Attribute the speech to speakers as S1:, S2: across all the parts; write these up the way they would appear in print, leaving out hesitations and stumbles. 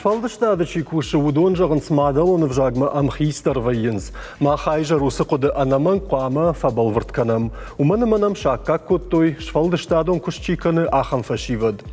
S1: Сфӕлдыстады чи кусы, уыдон зӕгъынц, мадӕлон ӕвзагмӕ ӕмхицдӕр вӕййынц. Мах изӕр уыцы хъуыды ӕнӕмӕнг хъуамӕ фӕбӕлвырд кӕнӕм. Уымӕн ӕмӕ нӕм саккаг кодтой, сфӕлдыстадон куыст чи кӕны, ахӕм фӕсивӕд.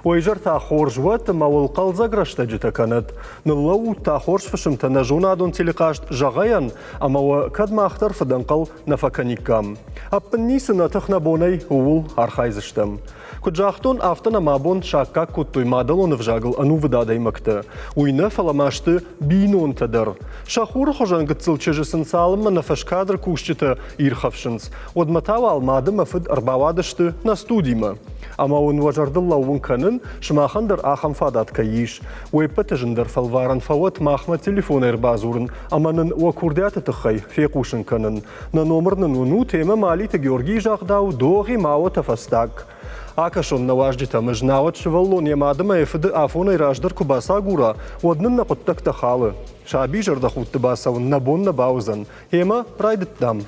S1: Уӕ изӕр та хорз уӕд ӕмӕ уыл хъӕлдзӕг рӕстӕджытӕ кӕнӕд. Ныллӕуут та хорз фысымтӕ нӕ зонадон телехъазт Зӕгъӕйӕн, ӕмӕ уӕ кӕд мах дӕр фыдӕнхъӕл нӕ фӕкӕниккам. Ӕппын ницы нӕ тых нӕ бонӕй ууыл архайдзыстӕм. Куыд загътон, афтӕ нӕм абон саккаг кодтой мадӕлон ӕвзагыл ӕнувыд адӕймӕгтӕ. Уый нӕ, фӕлӕ ма сты бинонтӕ дӕр. Сӕ хуры хуызӕн гыццыл чызджы сын цалынмӕ нӕ фӕскадры кусджытӕ ирхӕфсынц, уӕдмӕ та уал мады мӕ фыд ӕрбауадысты нӕ студимӕ. Ӕмӕ уын уӕ зӕрдыл лӕууын кӕнын, сымахӕн дӕр ахӕм фадат кӕй ис. Уе ппӕты зындӕр фӕлварӕн фӕуӕд махмӕ телефонӕй ӕрбадзурын ӕмӕ нын уӕ курдиаты тыххӕй фехъусын кӕнын. Нӕ номыр нын уынут ӕмӕ Малиты Георгийы загъдау догъи ма уотӕ фӕстаг. Акӕсон нӕ уазджытӕм, ӕз науӕд сывӕллон йӕ мады ӕмӕ йӕ фыды афонӕй раздӕр куы бацагура, уӕд нын нӕ хъуыддӕгтӕ халы. Саби зӕрдӕхудты бацӕуын нӕ бон нӕ бауыдзӕн. Гъемӕ райдыдтам.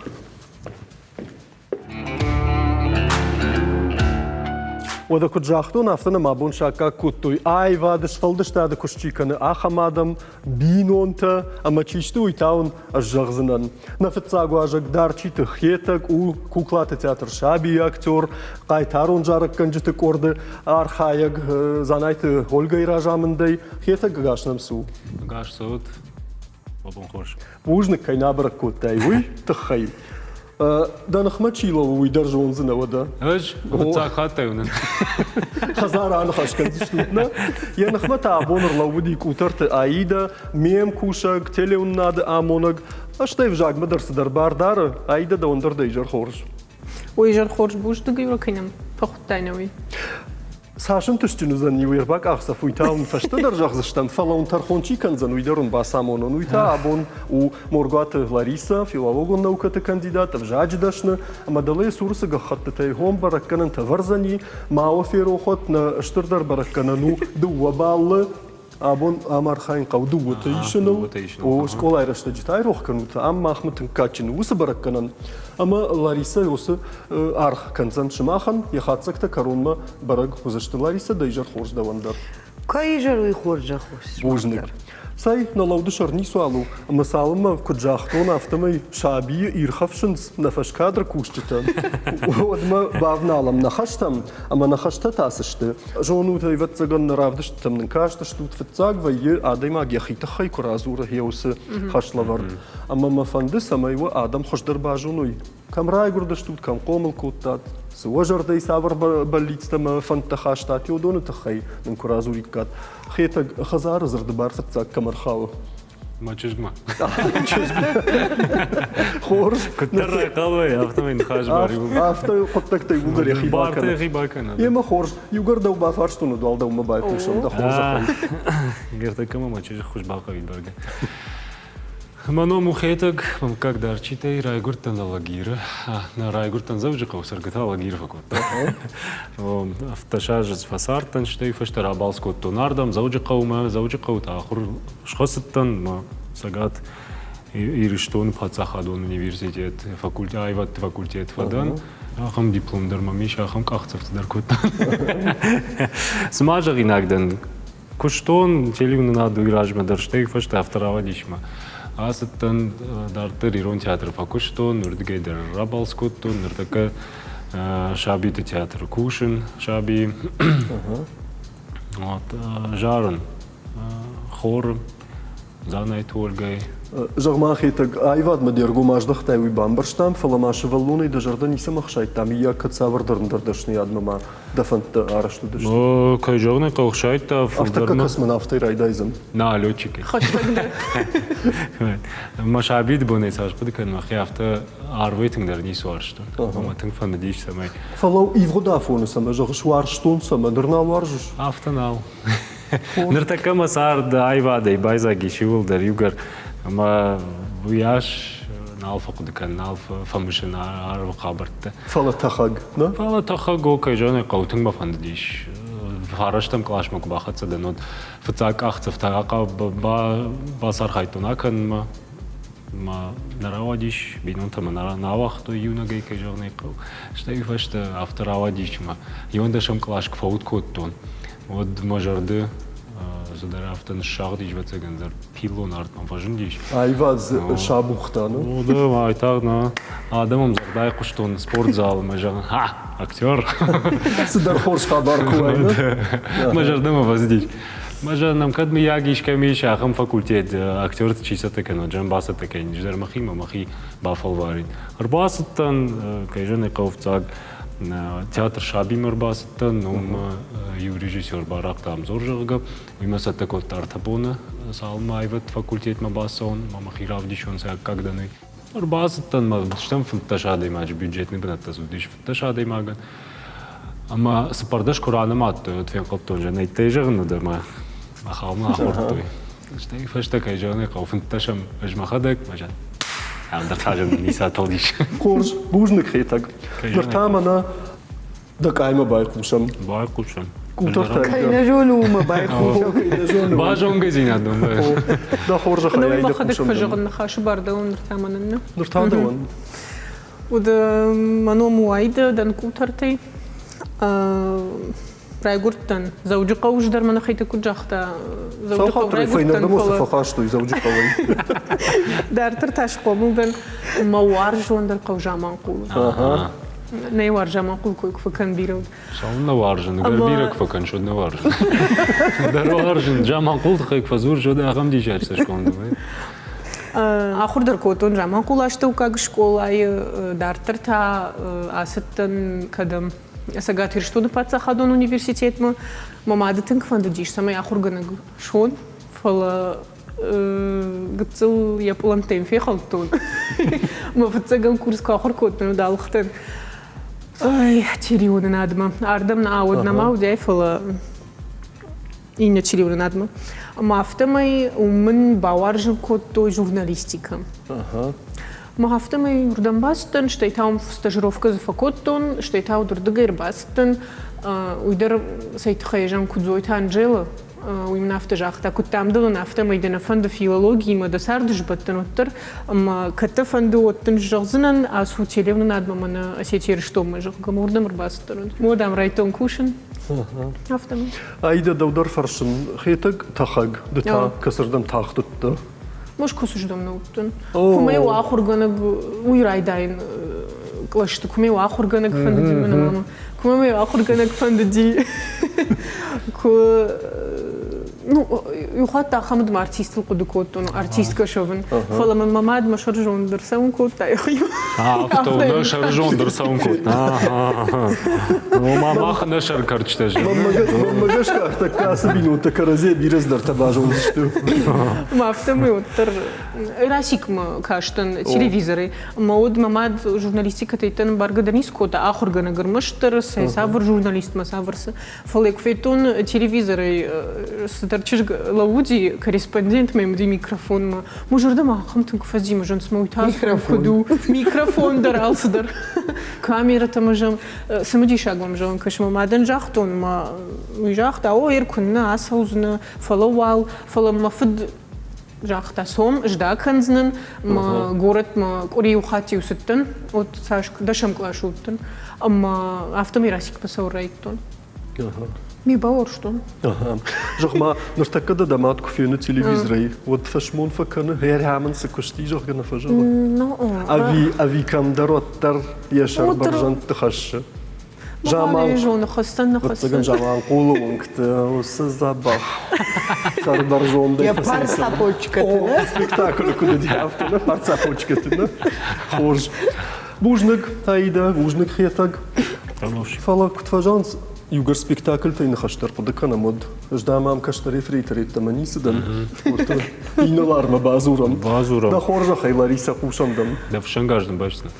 S1: Уӕдӕ куыд загътон, афтӕ нӕм абон саккаг кодтой аивады, сфӕлдыстады куыст чи кӕны, ахӕм адӕм, бинонтӕ ӕмӕ чи сты, уый та уын ӕз зӕгъдзынӕн. Нӕ фыццаг уазӕг Дарчиты Хетӕг у куклаты театр Сабийы актер, хъайтарон зарӕггӕнджыты къорды архайӕг Дзанайты Ольгӕйы разамындӕй. Хетӕг ӕгас нӕм цу.
S2: Ӕгас цӕут. Бабон хорз.
S1: Бузныг, кӕй нӕ абӕрӕг кодтай, уый тыххӕй. Дӕ ныхмӕ чи лӕууы, уый дӕр зондзынӕ уӕдӕ.
S2: Ӕз фыццаг хатт ӕй уынын.
S1: Хӕдзары аныхас кӕндзыстут, нӕ? Йӕ ныхмӕ та абон ӕрлӕууыди Къутӕрты Аидӕ, ме мкусӕг, телеуынынады амонӕг, стӕй ӕвзагмӕ дӕр цыдӕр бар дары. Аидӕ, дӕуӕн дӕр дӕ изӕр хорз.
S3: Ой, изӕр хорз, бузныг, Юра, кӕй нӕм фӕхуыдтай нӕ уый.
S1: Цас ӕнтыстджын уыдзӕн иу ӕрбакъахдзӕф, уый та уын фӕстӕдӕр зӕгъдзыстӕм, фӕлӕ уын тӕрхон чи кӕндзӕн, уый дӕр уын бацамонон. Уый та абон у Моргуаты Ларисӕ, филологон наукӕты кандидат, ӕвзаджы дӕсны, ӕмӕ дӕлӕ цуры цы гӕххӕттытӕй хом бӕрӕггӕнӕнтӕ ӕвӕрдзӕни, ма уӕ ферох уӕд, нӕ стырдӕр бӕрӕггӕнӕн у дыууӕ баллы. Абон ам архайын хъӕуы дыууӕтӕ исыныл. О, скъолайы рӕстӕджы та айрох кӕнут, ам махмӕ тынг кадджын у уыцы бӕрӕггӕнӕн. Ӕмӕ Ларисӕ уыцы аргъ кӕндзӕн сымахӕн, йӕ хатдзӕгтӕ кӕронмӕ бӕрӕг уыдзысты. Ларисӕ, дӕ изӕр хорз дӕуӕн дӕр.
S4: Кӕй изӕр уый хорзӕх у.
S1: Бузныг. Цӕй, нӕ лӕуды сӕр ницуал у, ӕмӕ цалынмӕ, куыд загътон, афтӕмӕй сабийы ирхӕфсынц нӕ фӕскадры кусджытӕ, уӕдмӕ бавналӕм нӕ хӕстӕм, ӕмӕ нӕ хӕстӕ та цы сты? Зонут, ӕвӕццӕгӕн, нӕ равдыстытӕм нын кастыстут, фыццаг вӕййы, адӕймаг йӕхи тыххӕй куы радзуры йӕ уыцы хӕслӕвӕрд. Ӕмӕ мӕ фӕнды, цӕмӕй уӕ адӕм хуыздӕр базоной, кӕм райгуырдыстут, кӕм хъомыл кодтат, цы уӕ зӕрдӕйы цавӕр бӕллицтӕ ӕмӕ фӕндтӕ хастат, уыдоны тыххӕй нын куы радзуриккат. Хетӕг хӕдзары дзырды бар фыццаг кӕм ӕрхауы?
S2: Мӕ чызгмӕ.
S1: Хорз.
S2: Куыддӕр райхъал уай, афтӕмӕй ныхас бар
S1: Афтӕ хъуыддӕгтӕ иууылдӕр йӕхи бакӕны.
S2: Йӕхи бакӕны.
S1: Емӕ хорз. Иугӕр дӕу бафарстон, уӕд уал дӕумӕ байхъусӕм дӕ хорзӕхӕй.
S2: Гертӕккӕ мӕ чызджы хуыз бахъӕуид бӕргӕ. Мӕ ном у Хетӕг, мӕ мыггаг Дарчитӕй, райгуырдтӕн Алагиры. Нӕ райгуырдтӕн Дзӕуджыхъӕуы, цӕргӕ та Алагиры фӕкодтон. 17 азы фӕцардтӕн, стӕй фӕстӕ рабалц кодтон ардӕм, Дзӕуджыхъӕумӕ. Дзӕуджыхъӕуы та ахуыр схӕцыдтӕн мӕ Цӕгат Ирыстоны паддзахадон университет, факультет, аивӕдты факультет фӕдӕн. Ахӕм диплом дӕр мӕм ис, ахӕм къахдзӕфтӕ дӕр кодтон. Цыма зӕгъинаг дӕн, Куыстон телеуынынады уый размӕ дӕр, стӕй фӕстӕ афтӕ рауадис мӕ. Ацыдтӕн дарддӕр ирон театры фӕкуыстон, уырдыгӕй дӕр рабалц кодтон, ныртӕккӕ сабиты театры кусын, саби. Вот, зарын хоры, Дзанайты Ольгӕйы.
S1: Зӕгъ-ма, Хетӕг, аивадмӕ де ргом аздӕхтай, уый бамбӕрстам, фӕлӕ ма сывӕллонӕй дӕ зӕрдӕ ницӕмӕ хсайдта, мыййаг, кӕд цавӕрдӕр ӕндӕр дӕсныйадмӕ ма дӕ фӕндтӕ арӕзт уыдысты?
S2: Кӕй зӕгъын ӕй хъӕуы, хсайдта.
S1: Ӕртӕккӕ космонавтӕй райдайдзӕн.
S2: На, летчикӕй.
S3: Хӕстӕгдӕр.
S2: Мӕ сабиты бонӕй цас хъуыды кӕнын, мӕхи афтӕ арвӕй тынгдӕр ницы уарзтон. Ӕмӕ тынг фӕндыдис, цӕмӕй.
S1: Фӕлӕ ивгъуыд афоны цӕмӕ зӕгъыс, уарзтон цӕмӕ, ныр нал уарзыс?
S2: Афтӕ нал. Ныртӕккӕ мӕ цард аивадӕй байдзаг ис иууылдӕр иугӕр ӕмӕ уыйас нал фӕхъуыды кӕн, нал фӕмысын арвы хабӕрттӕ.
S1: Фӕлӕ тӕхӕг, нӕ?
S2: Фӕлӕ тӕхӕг, о, кӕй зӕгъын ӕй хъӕуы, тынг мӕ фӕндыдис. Фарӕстӕм къласмӕ куы бахӕццӕ дӕн, уӕд фыццаг къахдзӕфтӕ бацархайдтон акӕнынмӕ. Мӕ нӕ рауадис, бинонтӕ мӕ нӕ ауагътой иунӕгӕй, кӕй зӕгъын ӕй хъӕуы. Стӕй фӕстӕ афтӕ рауадис, ӕмӕ иуӕндӕсӕм кълас куы фӕуд кодтон, уӕд мӕ зӕрды Цыдӕр афтӕ ныссагъдис, ӕвӕццӕгӕн дӕр пиллон арт мӕм фӕзындис.
S1: Аивад дзы сабухта, ну?
S2: Ну да, уайтагъд нӕ адӕмӕн дзырдӕй хъуыстон спортзалы мӕ зӕгъын, ха, актер.
S1: Цыдӕр хорз хабар куы уай,
S2: Мӕ зӕрдӕмӕ фӕцыдис. Мӕ зӕрдӕм кӕд мыййаг искӕм ис ахӕм факультет, актерты чи цӕттӕ кӕны, джем бацӕттӕ кӕнин, ӕз дӕр мӕхимӕ мӕхи бафӕлварин. Ӕрбацыдтӕн, кӕй зӕгъын ӕй хъӕуы, фыццаг театр Сабимӕ ӕрбацыдтӕн, уым иу режиссер Барахъты Ӕмзор, зӕгъгӕ, уый мӕ цӕттӕ кодта ӕртӕ боны, цалынмӕ аивӕдты факультетмӕ бацӕуон, мӕ мӕхи равдисон, цы аккаг дӕн, уый. Ӕрбацыдтӕн мӕ стӕм 15 адӕймаджы бюджетный бынӕттӕ дзы уыдис 15 адӕймагӕн. Ӕмӕ цыппӕрдӕс куы ранымадтой, уӕд фенхъӕлдтон, зӕнӕйттӕй зӕгъын дӕр мӕ мӕ хаумӕ ахордтой. Стӕй фӕстӕ кӕй зӕгъын ӕй хъӕуы, фынддӕсӕм ӕз мӕхӕдӕг, мӕ зӕн ӕндӕр та зӕн ницы атылдис.
S1: Хорз, бузныг, Хетӕг. Ныр та мӕнӕ дӕ къаймӕ байхъусӕм.
S2: Байхъусӕм.
S1: Къутӕртӕ.
S4: Кӕй нӕ зоны, уымӕ байхъусӕм.
S2: Базонгӕдзинад нын.
S1: Дӕ хорзӕхӕй
S3: ай мӕхӕдӕг фӕзӕгъын ныхасы бар дӕуӕн ныр та мӕнӕн нӕ.
S1: Ныр та дӕуӕн.
S3: Уыд мӕ ном у Айда, дӕн къутӕртӕй. Райгуырдтӕн Дзӕуджыхъӕуы дӕр мӕ нӕхи куыд загъта,
S1: Дзӕуджыхъӕуы райгуырдтӕн, фӕлӕ фӕхастой Дзӕуджыхъӕуӕй.
S3: Дарддӕр та схъомыл дӕн мӕ уарзондӕр хъӕу Заманхъулы. Нӕ уарз Заманхъул кой куы фӕкӕн бирӕ уыд.
S2: Цӕуылнӕ уарзын? Ӕгӕр бирӕ куы фӕкӕныс, уӕд нӕ уарзын. Дӕр уарзын. Заманхъул тыххӕй куы фӕдзурыс, уӕд ахӕм диссаджы цӕсгом.
S3: Ахуыр дӕр кодтон Заманхъулы астӕуккаг скъолайы, дарддӕр та ацыдтӕн кӕдӕм? Цӕгат Ирыстоны паддзахадон университетмӕ. Мӕ мады тынг фӕндыдис, цӕмӕй ахуыргӕнӕг суон, фӕлӕ гыццыл йӕ пълӕнттӕ йын фехӕлдтон. Мӕ фыццӕгӕм курс куы ахуыр кодтон, уӕд алыгътӕн телеуынынадмӕ. Ардӕм нӕ уӕд нӕма уыдӕй, фӕлӕ иннӕ телеуынынадмӕ. Ӕмӕ афтӕмӕй уым мын бауарзын кодтой журналистикӕ. Мӕ афтӕмӕй уырдӕм бацыдтӕн, стӕй та уым стажировкӕ дзы фӕкодтон, стӕй та уырдыгӕй ӕрбацыдтӕн. Уый дӕр цӕй тыххӕй зӕгъын, Куыдзойты Анжела, уый мын афтӕ загъта, куыд дам дыл афтӕмӕй дӕ нӕ фӕнды филологиимӕ дӕ царды сбӕттын, уӕддӕр ӕмӕ кӕд дӕ фӕнды, уӕд дын зӕгъдзынӕн, ацу телеуынынадмӕ мӕнӕ Осетия Ирыстонмӕ, зӕгъгӕ, мӕ уырдӕм ӕрбацыдтӕн. Уӕд ам райдтон кусын. Афтӕмӕй.
S1: Аидӕ, дӕу дӕр фӕрсын, Хетӕг тӕхӕг, ды та кӕцырдӕм тахт уыдтӕ?
S3: Мӕскуы нӕ уыдтӕн. Куы мӕ у ахуыргӕнӕг, уый райдайын кълӕсты, куы мӕ у ахуыргӕнӕг фӕндыди мӕ мамӕ, куы мӕ ахуыргӕнӕг фӕндыди, куы ну, иу хатт ахӕм уыд, мӕ артистыл хъуыды кодтон, артисткӕ суӕвын. Фӕлӕ мын мӕ мад мӕ сӕрызонд ӕрцӕуын кодта.
S2: Афтӕ нӕ сӕрызонд ӕрцӕуын кодта. Ома мах нӕ сӕркӕрчытӕ
S1: Мӕнмӕ гӕсгӕ ӕртӕккӕ ацы бинонтӕ кӕрӕдзийӕ бирӕ цыдӕртӕ базондзысты.
S3: Афтӕмӕй уӕддӕр Расикмӕ кастӕн телевизорӕй. Мӕ уӕд мӕ мад журналистикӕтӕй бӕргӕ дӕр ницы кодта, ахуыргӕнӕг ӕрмӕстдӕр, сӕ цавӕр журналистмӕ, цавӕр цы. Фӕлӕ куы федтон телевизорӕй цыдӕр чызг лӕууыди корреспондентмӕ уыди микрофонмӕ. Мӕ зӕрдӕмӕ ахӕм тынг фӕци, мӕ зӕгъын, цыма уый та куыд у. Микрофон дӕр алцыдӕр. Камерӕтӕ мӕ зӕгъын, цымыдисаг мӕм зӕгъын кӕсы. Мӕ мадӕн загътон, мӕ уый загъта, о, ӕр куыннӕ ацӕудзынӕ, фӕлӕ уал, фӕлӕ мӕ фыд загъта, сом ӕз кӕндзынӕн, мӕ горӕтмӕ къуыри иу хатт-иу цыдтӕн, вот цас дӕсӕм къласы уыдтӕн, ӕмӕ афтӕмӕй Расикмӕ цӕуын райдыдтон. Ми бауарзтон.
S1: Зӕгъ-ма, ныртӕккӕ дӕ дӕ мад куы фены телевизорӕй, уӕд фӕсмон фӕкӕны, ӕрӕмын цы куысти, зӕгъгӕ, нӕ фӕзӕгъы? Ӕви, ӕви кӕмдӕр уӕддӕр йӕ сӕр бӕрзӕндты хӕссы?
S3: Заман зоны хӕццӕн нӕ
S1: хӕццӕн. Заманхъулы уынгты уыцы дзӕбӕх сӕрбӕрзондӕй
S4: Йӕ парцапочкӕты.
S1: Спектаклы куыд уыди, афтӕ нӕ парцапочкӕты нӕ. Хорз. Бузныг, Аида, бузныг, Хетӕг. Фӕлӕ куыд фӕзӕгъынц, иугӕр спектакльтӕй ныхӕстӕ ӕрхъуыды кӕнӕм, уӕд ӕз дам ам кӕстӕр ефрейтор йеддӕмӕ ницы дӕн. Инӕлармӕ бадзурӕм.
S2: Бадзурӕм.
S1: Дӕ хорзӕхӕй, Ларисӕ, хъусӕм дӕм.
S2: Дӕ фсӕнгарз дын байсдзынӕ.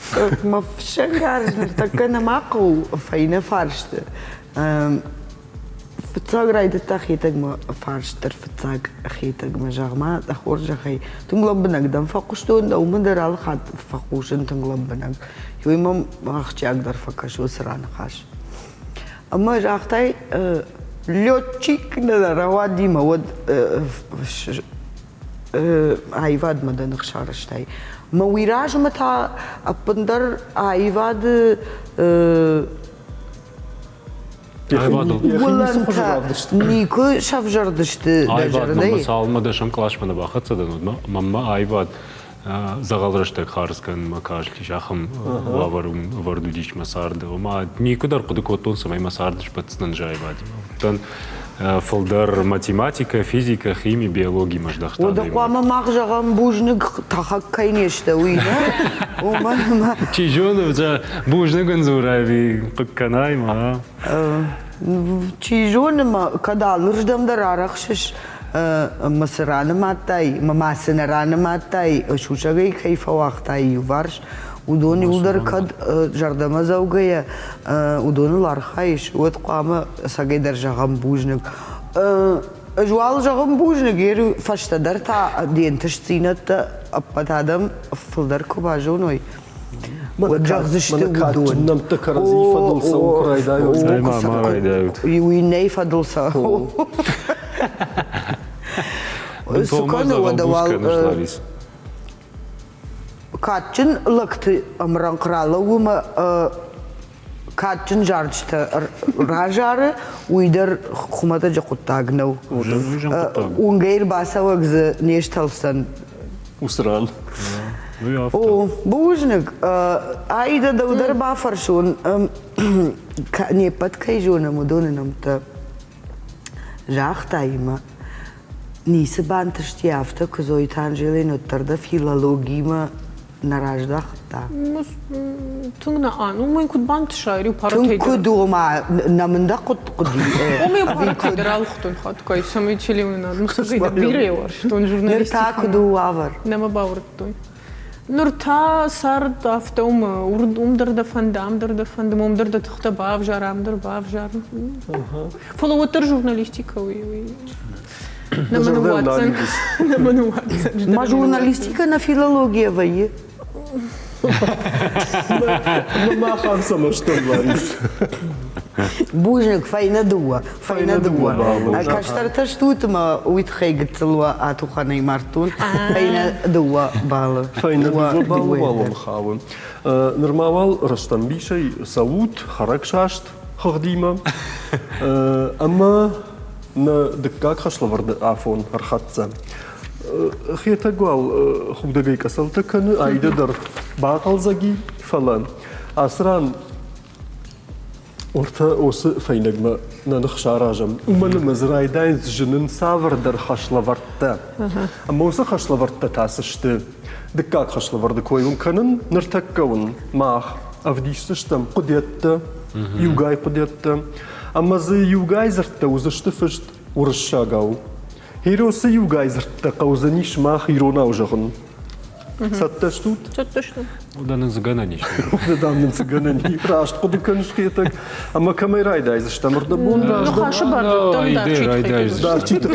S4: Мӕ фсӕнгарз ныртӕккӕ нӕма хъӕуы фӕйнӕ фарсты. Фыццаг райдыдта Хетӕгмӕ фарст дӕр фыццаг Хетӕгмӕ, зӕгъ-ма, дӕ хорзӕхӕй. Тынг лӕмбынӕг дӕм фӕхъуыстон, дӕумӕ дӕр алы хатт фӕхъусын тынг лӕмбынӕг. Уый мӕм ахсджиагдӕр фӕкӕсы уыцы раныхас. Ӕмӕ загътай, летчик нӕ рауади мӕ уӕд аивадмӕ дӕ ных сарӕзтай. Мӕ уый размӕ та ӕппындӕр аивады Уылӕнтӕ никуы сӕвзӕрдысты дӕ зӕрдӕйы?
S2: Цалынмӕ дӕсӕм къласмӕ нӕ бахӕццӕ дӕн, уӕдмӕ мӕнмӕ аивад дзӕгъӕл рӕстӕг хардз кӕнынмӕ кастис, ахӕм уавӕр ӕвӕрд уыдис мӕ царды. Ома никуы дӕр хъуыды кодтон, цӕмӕй мӕ цард сбӕтдзынӕн аивадимӕ. Уыдтӕн фылдӕр математикӕ, физикӕ, хими, биологимӕ здӕхтӕн.
S4: Уӕдӕ хъуамӕ мах зӕгъӕм бузныг, тӕхӕг кӕй не сты, уый нӕ? Уымӕн ӕмӕ...
S2: Чи зоны, бузныг ын дзурай ӕви хъыг кӕнай ма?
S4: Чи зоны, ма кӕд алырдӕм дӕр арӕхсыс ӕмӕ цы ранымадтай, ӕмӕ ма цы нӕ ранымадтай, сусӕгӕй кӕй фӕуагътай иуварс, уыдон иуылдӕр кӕд зӕрдӕмӕдзӕугӕйӕ уыдоныл архайыс, уӕд хъуамӕ ӕцӕгӕй дӕр зӕгъӕм бузныг. Ӕз уал зӕгъын бузныг, фӕстӕдӕр та де нтыстдзинӕдтӕ ӕппӕт адӕм фылдӕр куы базоной, уӕд зӕгъдзысты уыдон.
S1: Нӕмттӕ кӕрӕдзийы фӕдыл цӕуын куы райдайой.
S2: Ма райдайут.
S4: Уый нӕй фӕдыл цӕуы. Цы кӕны уӕдӕ уал кадджын лӕгты ӕмрӕнхъ ралӕууы мӕ кадджын зарджытӕ разары, уый дӕр хуымӕтӕджы хъуыддаг нӕу. Уынгӕй ӕрбацӕуӕг дзы не стӕлфдзӕн.
S1: Уыцы ран.
S4: О, бузныг. Аида, дӕу дӕр бафӕрсон, не ппӕт кӕй зонӕм, уыдоны нӕмттӕ. Загъта имӕ, ницы бантысти афтӕ Куыдзойты Анжелӕйӕн уӕддӕр дӕ филологимӕ нӕ раздӕхта?
S3: Тынг нӕ, ну мын куыд бантыса, иу паратӕй
S4: Тынг куыд, ома, нӕ мын дӕ хъуыди?
S3: Ома иу паратӕй дӕр алыхтон хатгай, цӕмӕй телеуынынад мыхсыгӕй дӕр бирӕ уарзтон журналистикӕ.
S4: Ныр та куыд у уавӕр?
S3: Нӕ мӕ бауырдтой. Ныр та цард афтӕ у, уым дӕр дӕ фӕнды, ам дӕр дӕ фӕнды, уым дӕр дӕ тыхтӕ бавзар, ам дӕр бавзар. Фӕлӕ уӕддӕр журналистикӕ уый нӕ мӕ ныууадздзӕн. Нӕ мӕ ныууадздзӕн.
S4: Ма журналистикӕ нӕ филология вӕййы?
S1: Мах ам цӕмӕ стӕм, Ларис?
S4: Бузныг, фӕйнӕ дыууӕ. Фӕйнӕ дыууӕ. Кӕстӕртӕ стут ӕмӕ уый тыххӕй гыццыл уӕ атухӕнӕй мардтон. Фӕйнӕ дыууӕ балы.
S1: Фӕйнӕ дыууӕ балы уал хауы. Нырма уал рӕстӕмбисӕй цӕут хӕрӕгсаст хыгъдимӕ. Ӕмӕ нӕ дыккаг хӕслӕвӕрды афон ӕрхӕццӕ. Хетӕг уал худӕгӕй къӕцӕлтӕ кӕны, Аидӕ дӕр бахъӕлдзӕги, фӕлӕ ацы ран Уӕртӕ уыцы фӕйнӕгмӕ нӕ ных саразӕм. Уымӕн ӕмӕ дзы райдайынц зынын цавӕрдӕр хӕслӕвӕрдтӕ. Ӕмӕ уыцы хӕслӕвӕрдтӕ та цы сты? Дыккаг хӕслӕвӕрды кой уын кӕнын, ныртӕккӕ уын мах ӕвдисдзыстӕм хъуыдиӕдтӕ, иугай хъуыдиӕдтӕ. Ӕмӕ дзы иугай дзырдтӕ уыдзысты фыст уырыссагау. Херосы иугай дзырдтӕ хъӕудзӕнис мах иронау зӕгъын. Цӕттӕ стут?
S3: Цӕттӕ стут.
S2: Уыдан нын цы гӕнӕн ис?
S1: Уыдан нын цы гӕнӕн ис? Раст хъуыды кӕныс, Хетӕг. Ӕмӕ кӕмӕй райдайдзыстӕм? Ӕрдӕбон раздӕр.
S3: Ныхасы бар дӕттӕм
S1: Дарчиты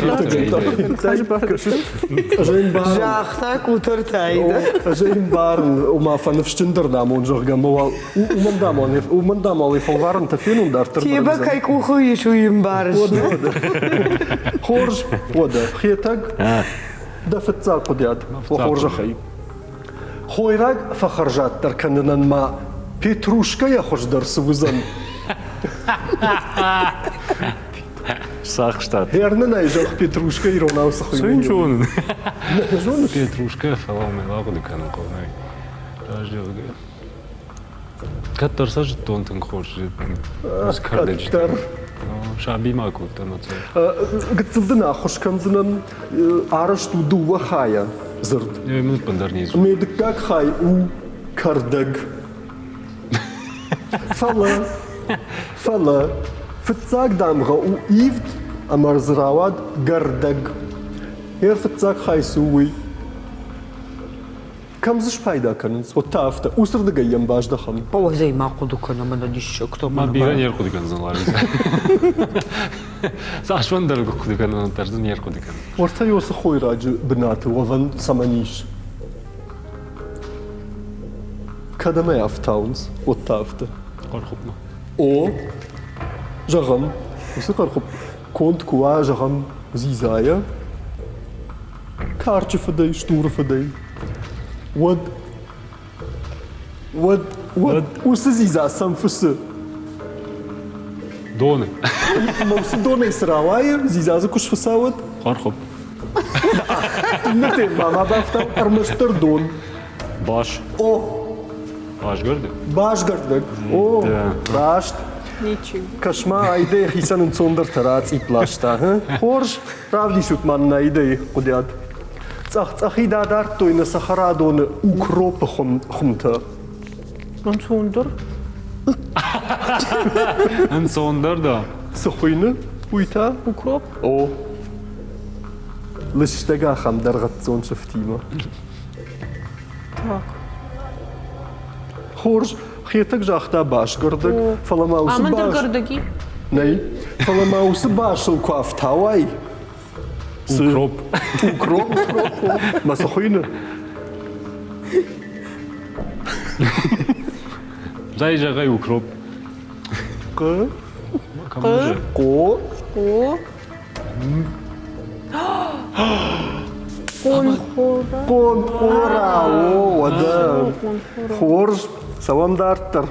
S4: Загъта къутӕртӕй.
S1: Ӕз ӕй ӕмбарын, ома фӕныфсджындӕр дам он, зӕгъгӕ, ӕмӕ уал уымӕн дам уымӕн дам уал фӕлварӕнтӕ фенон дарддӕр.
S4: Тебӕ кӕй къухы ис, уый ӕмбарыс.
S1: Хорз, уӕдӕ, Хетӕг, Дӕ фыццаг хъуыдиад, хорзӕхӕй. Хойраг фӕхӕрзаддӕр кӕнынӕн ма петрушкӕйӕ хуыздӕр цы уыдзӕн?
S2: Сахстат.
S1: Хӕрнынӕй зӕгъ петрушкӕ иронау цы хуыйны?
S2: Цы йын зонын?
S1: Нӕ зоныс?
S2: Петрушкӕ, фӕлӕ мӕ ахъуыды кӕнын хъӕуы. Раздӕр Кӕддӕр сӕ зыдтон тынг хорз кӕрдӕджытӕ. Саби ма кодтон оцӕ.
S1: Гыццыл дын ӕххуыс кӕндзынӕн. Арӕзт у дыууӕ хайӕ дзырд.
S2: Мын ӕппындӕр не
S1: Ме дыккаг хай у кӕрдӕг. Фӕлӕ, фӕлӕ, фыццаг дамгъӕ у ивд ӕмӕ дзы рауад гӕрдӕг. Йӕ фыццаг хай цы у, уый? Кӕм дзы спайда кӕнынц, уӕд та афтӕ. Уыцырдыгӕй йӕм баздӕхӕм.
S4: Ой, ма хъуыды кӕнӕм ӕнӕ диссӕгтӕ.
S2: Ма бирӕ не рхъуыды кӕндзӕн, Лариса. Цас фӕндӕр хъуыды кӕнын, дӕр дзы не рхъуыды кӕнын.
S1: Уӕртӕ уыцы хойраджы бынаты уӕвӕн цӕмӕн ис? Кӕдӕм ӕй ӕфтауынц, уӕд та афтӕ.
S2: Хъӕрхуыпмӕ.
S1: О, зӕгъӕм, уыцы хъӕрхуыпп конд куы уа, зӕгъӕм, дзидзайӕ, карчы фыдӕй, стуры фыдӕй, уӕд уӕд уӕд уыцы дзидза сӕм фыцы.
S2: Доны.
S1: Ӕмӕ уыцы донӕй цы рауайы, дзидза дзы куы сфыца, уӕд?
S2: Хъӕрхуыпп.
S1: Иннӕтӕй ма ма бафтау ӕрмӕстдӕр дон.
S2: Бас.
S1: О.
S2: Басгӕрдӕг?
S1: Басгӕрдӕг. О, раст.
S3: Ничего.
S1: Кӕс-ма, Аидӕйы хицӕн ӕнцондӕртӕ рацъипп ласта. Хорз, равдисут ма нын Аидӕйы хъуыдиат. Цъӕх-цъӕхид адардтой нӕ цӕхӕрадоны укропы хуымтӕ.
S3: Ӕнцондӕр?
S2: Ӕнцондӕр да.
S1: Цы хуыйны уый та?
S3: Укроп?
S1: О. Лыстӕг ахӕм дӕргъӕццон сыфтимӕ.
S3: Так.
S1: Хорз, Хетӕг загъта басгӕрдӕг, фӕлӕ ма уыцы
S3: Амӕн дӕр
S1: бас...
S3: гӕрдӕги?
S1: Нӕй, фӕлӕ ма уыцы басыл куы ӕфтауай...
S2: Укроп.
S1: Укроп? Ма цы хуыйны?
S2: Зай зӕгъай укроп.
S1: Хъ.
S3: Хъ.
S1: Хъо.
S3: Хъо. Хъонхъора.
S1: Хъонхъора, о, уӕдӕ. Хорз, цӕуӕм дарддӕр.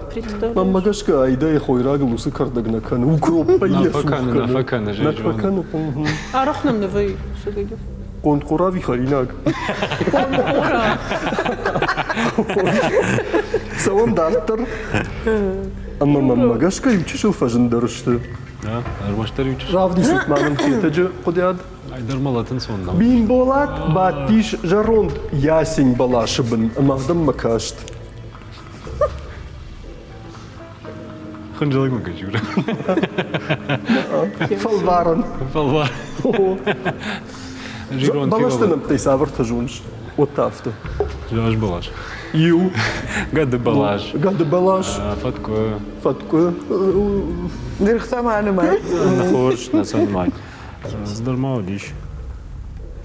S1: Мӕнмӕ гӕсгӕ Айдӕйы хойрагыл уыцы кӕрдӕг нӕ кӕны. Укроппӕй йӕ цух кӕны.
S2: Нӕ фӕкӕны,
S1: нӕ фӕкӕны.
S3: Арӕх нӕм нӕ вӕййы сыгъдӕг.
S1: Хъонхъора ӕви хӕринаг?
S3: Хъонхъора.
S1: Цӕуӕм дарддӕр. Ӕмӕ мӕнмӕ гӕсгӕ иу чысыл фӕзындӕр сты.
S2: Ӕрмӕстдӕр иу чысыл.
S1: Равдисут ма мын Хетӕджы хъуыдиад.
S2: Айдӕр мӕлӕт ӕнцон нӕу.
S1: Бимболат бадтис зӕронд ясень бӕласы бын ӕмӕ адӕммӕ каст.
S2: Хынджылӕг мын кӕчуры.
S1: Фӕлварӕн.
S2: Фӕлварӕн.
S1: Бӕлӕсты нӕмттӕй цавӕртӕ зоныс? Уӕд та афтӕ.
S2: Заз бӕлас.
S1: Иу.
S2: Гӕды бӕлас.
S1: Гӕды бӕлас.
S2: Фӕткъуы.
S1: Фӕткъуы.
S4: Дыргътӕ ма нымай.
S2: Хорз, нӕ сӕ нымай. Цыдӕр ма уыдис.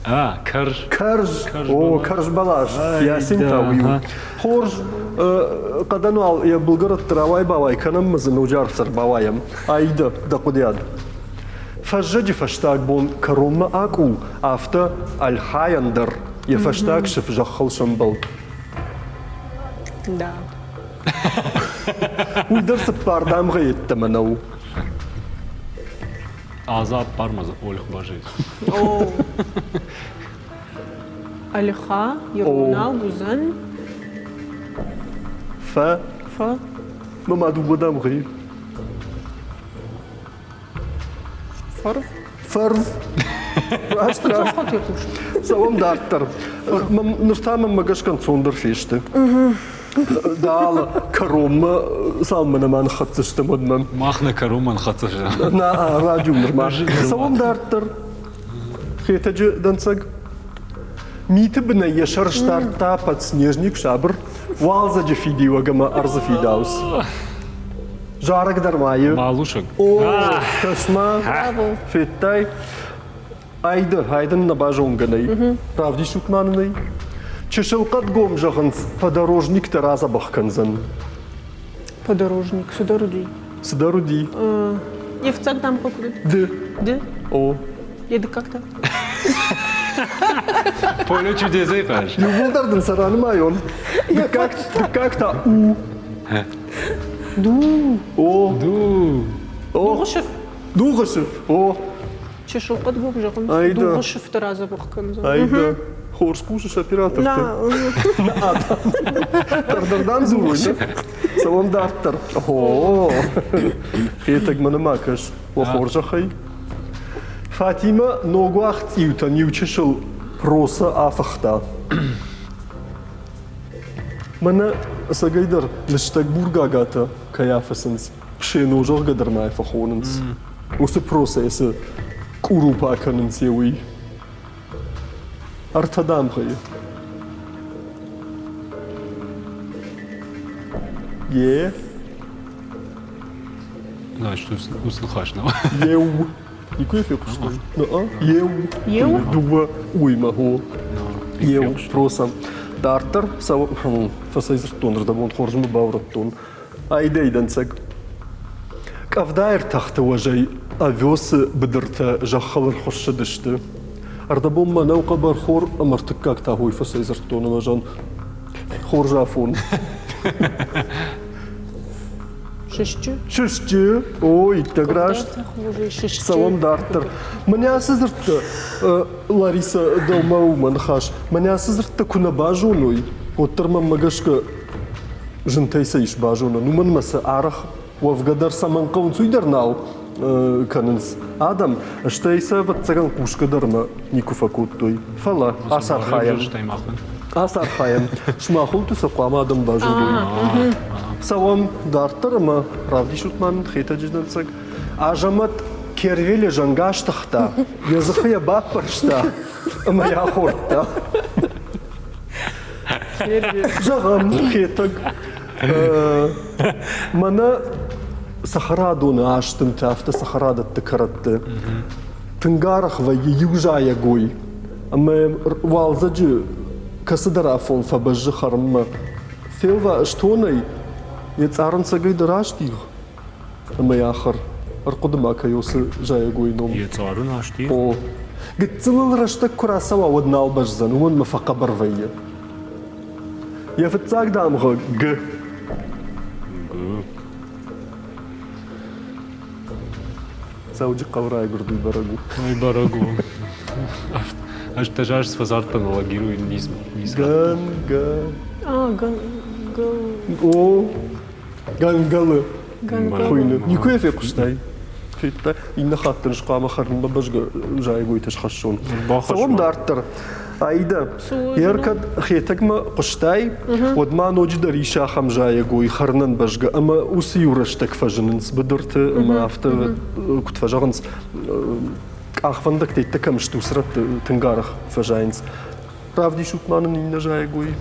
S2: А, кӕрз.
S1: Кӕрз. О, кӕрз бӕлас. Ясень та уый у. Хорз, хъӕдӕн уал йӕ былгӕрӕтты рауай-бауай кӕнӕм ӕмӕ дзы ноджы арфдӕр бауайӕм. Аида, дӕ хъуыдыйад. Фӕззӕджы фӕстаг бон кӕронмӕ акъул, афтӕ Альхайӕн дӕр йӕ фӕстаг сыф зӕххыл сӕмбӕлд.
S3: Да.
S1: Уый дӕр цыппар дамгъӕ йеддӕмӕ нӕу.
S2: Аза пармаза Ольх бажит.
S3: О. Альха, иронау уыдзӕн.
S1: Фӕ.
S3: Фӕ.
S1: Мӕ мад дыууӕ дамгъӕйы.
S3: Фӕрв.
S1: Фӕрв. Раст, раст. Цӕуӕм дарддӕр. Ныр та мӕнмӕ гӕсгӕ ӕнцондӕр фесты. Дӕлӕ кӕронмӕ цалынмӕ нӕма ныххӕццӕ стӕм, уӕдмӕ.
S2: Мах нӕ кӕронмӕ ныххӕццӕ стӕм.
S1: Нӕ, раджы у нырма. Цӕуӕм дарддӕр. Хетӕджы дӕнцӕг. Миты бынӕй йӕ сӕр сдардта подснежник сабыр, уалдзӕджы фидиуӕг ӕмӕ ӕрдзы фидауц. Зарӕг дӕр ма и.
S2: Малусӕг.
S1: О, кӕс-ма, федтай? Айды, айдын нӕ базонгӕ нӕй. Равдисут ма нын ӕй. Чысыл хъӕдгом, зӕгъынц, подорожниктӕ радзӕбӕх кӕндзӕн.
S3: Подорожник, цыдӕр уыди.
S1: Цыдӕр уыди.
S3: Йе фыццаг дам куыд уыд?
S1: Ды.
S3: Ды?
S1: О.
S3: Йе дыккаг та?
S2: Поле чудес-ӕй хъаз.
S1: Иууылдӕр дын сӕ ранымайон. Дыккаг, дыккаг та У.
S3: Ду.
S1: О.
S2: Ду.
S1: О.
S3: Дугъысыф.
S1: Дугъысыф. О.
S3: Чысыл хъӕдгом зӕгъынц,
S1: Айда.
S3: дугъысыфты радзӕбӕх кӕндзӕн.
S1: Айда. Хорз хъусыс операторты.
S3: На.
S1: Дарддӕр дӕм дзурой, не? Цӕуӕм дарддӕр. О, Хетӕгмӕ нӕма кӕс, уӕ хорзӕхӕй. Фатимӕ ногуагъд цъиутӕн иу чысыл проса афыхта. Мӕнӕ ӕцӕгӕйдӕр лыстӕг бургагатӕ кӕй афыцынц, пшено зӕгъгӕ дӕр ма фӕхонынц. Уыцы процессы къурупа кӕнынц уый. Ӕртӕ дамгъӕйы. Е.
S2: Значит, уыцы ныхас нӕу.
S1: Еу. Никуы фехъуыстай? Еу.
S3: Еу?
S1: Дыууӕ уыимӕ хо. Еу просӕм. Дарддӕр фӕцӕйдзырдтон, рдӕбон хорзмӕ баурӕдтон. Айдӕй дӕнцӕг. Къӕвдайы ӕртӕхты уӕзӕй ӕвёсы быдыртӕ зӕххыл ӕрхуыссыдысты. Ӕрдӕбон мӕнӕу хъӕбӕрхор ӕмӕ ӕртыккаг та хой фӕцӕйдзырдтон ӕмӕ зӕгъын, хорз афон.
S3: Сысджы.
S1: Сысджы. О, иттӕг раст. Цӕуӕм дарддӕр. Мӕнӕ ацы дзырдтӕ, Лариса, дӕумӕ у мӕ ныхас. Мӕнӕ ацы дзырдтӕ куы нӕ базоной, уӕддӕр мӕнмӕ гӕсгӕ зынтӕй сӕ ис базонӕн. Уымӕн ӕмӕ сӕ арӕх уӕвгӕ дӕр цӕмӕн хъӕуынц, уый дӕр нал кӕнынц адӕм, стӕй сӕ, ӕвӕццӕгӕн, хъусгӕ дӕр ма никуы фӕкодтой. Фӕлӕ ацархайӕм. Ацархайӕм. Сымахуылты сӕ хъуамӕ адӕм базоной. Цӕуӕм дарддӕр ӕмӕ равдисут ма нын Хетӕджы дӕнцӕг. Азӕмӕт Кервеле зӕнг астыгъта, йӕ дзыхы йӕ баппӕрста ӕмӕ йӕ ахордта. Зӕгъӕм, Хетӕг Мӕнӕ цӕхӕрадоны астымтӕ, афтӕ цӕхӕрадӕтты кӕрӕтты тынг арӕх вӕййы иу зайӕгой, ӕмӕ уалдзӕджы кӕцыдӕр афон фӕбӕззы хӕрынмӕ. Фелва стонӕй йӕ цъарынцӕгӕй дӕр астигъ ӕмӕ йӕ ахӕр. Ӕрхъуыды ма кӕй уыцы зайӕгойы ном.
S2: Йӕ цъарын астигъ?
S1: О. Гыццыл ыл рӕстӕг куы рацӕуа, уӕд нал бӕздзӕн, уымӕн ӕмӕ фӕхъӕбӕр вӕййы. Йӕ фыццаг дамгъӕ Г.
S2: Г.
S1: Дзӕуджыхъӕуы райгуырд уый бӕрӕг у.
S2: Уый бӕрӕг у. Ӕз дӕ заз фӕзардтӕн Алагиру низ.
S1: Гӕн, гӕ.
S3: А, гӕн, гӕ.
S1: О, Гӕнгӕлы хуыйны. Никуы йӕ фехъуыстай? Федтай? Иннӕ хатт дын хъуамӕ хӕрынмӕ бӕзгӕ зайӕгойтӕ схӕссон. Цӕуӕм дарддӕр. Аида, ер кӕд Хетӕгмӕ хъуыстай, уӕд ма ноджыдӕр ис ахӕм зайӕгой хӕрынӕн бӕзгӕ ӕмӕ уыцы иу рӕстӕг фӕзынынц быдырты ӕмӕ афтӕ куыд фӕзӕгъынц, къахвӕндӕгтӕ кӕм сты, уыцы рӕтты тынг арӕх фӕзайынц. Равдисут ма нын иннӕ зайӕгой.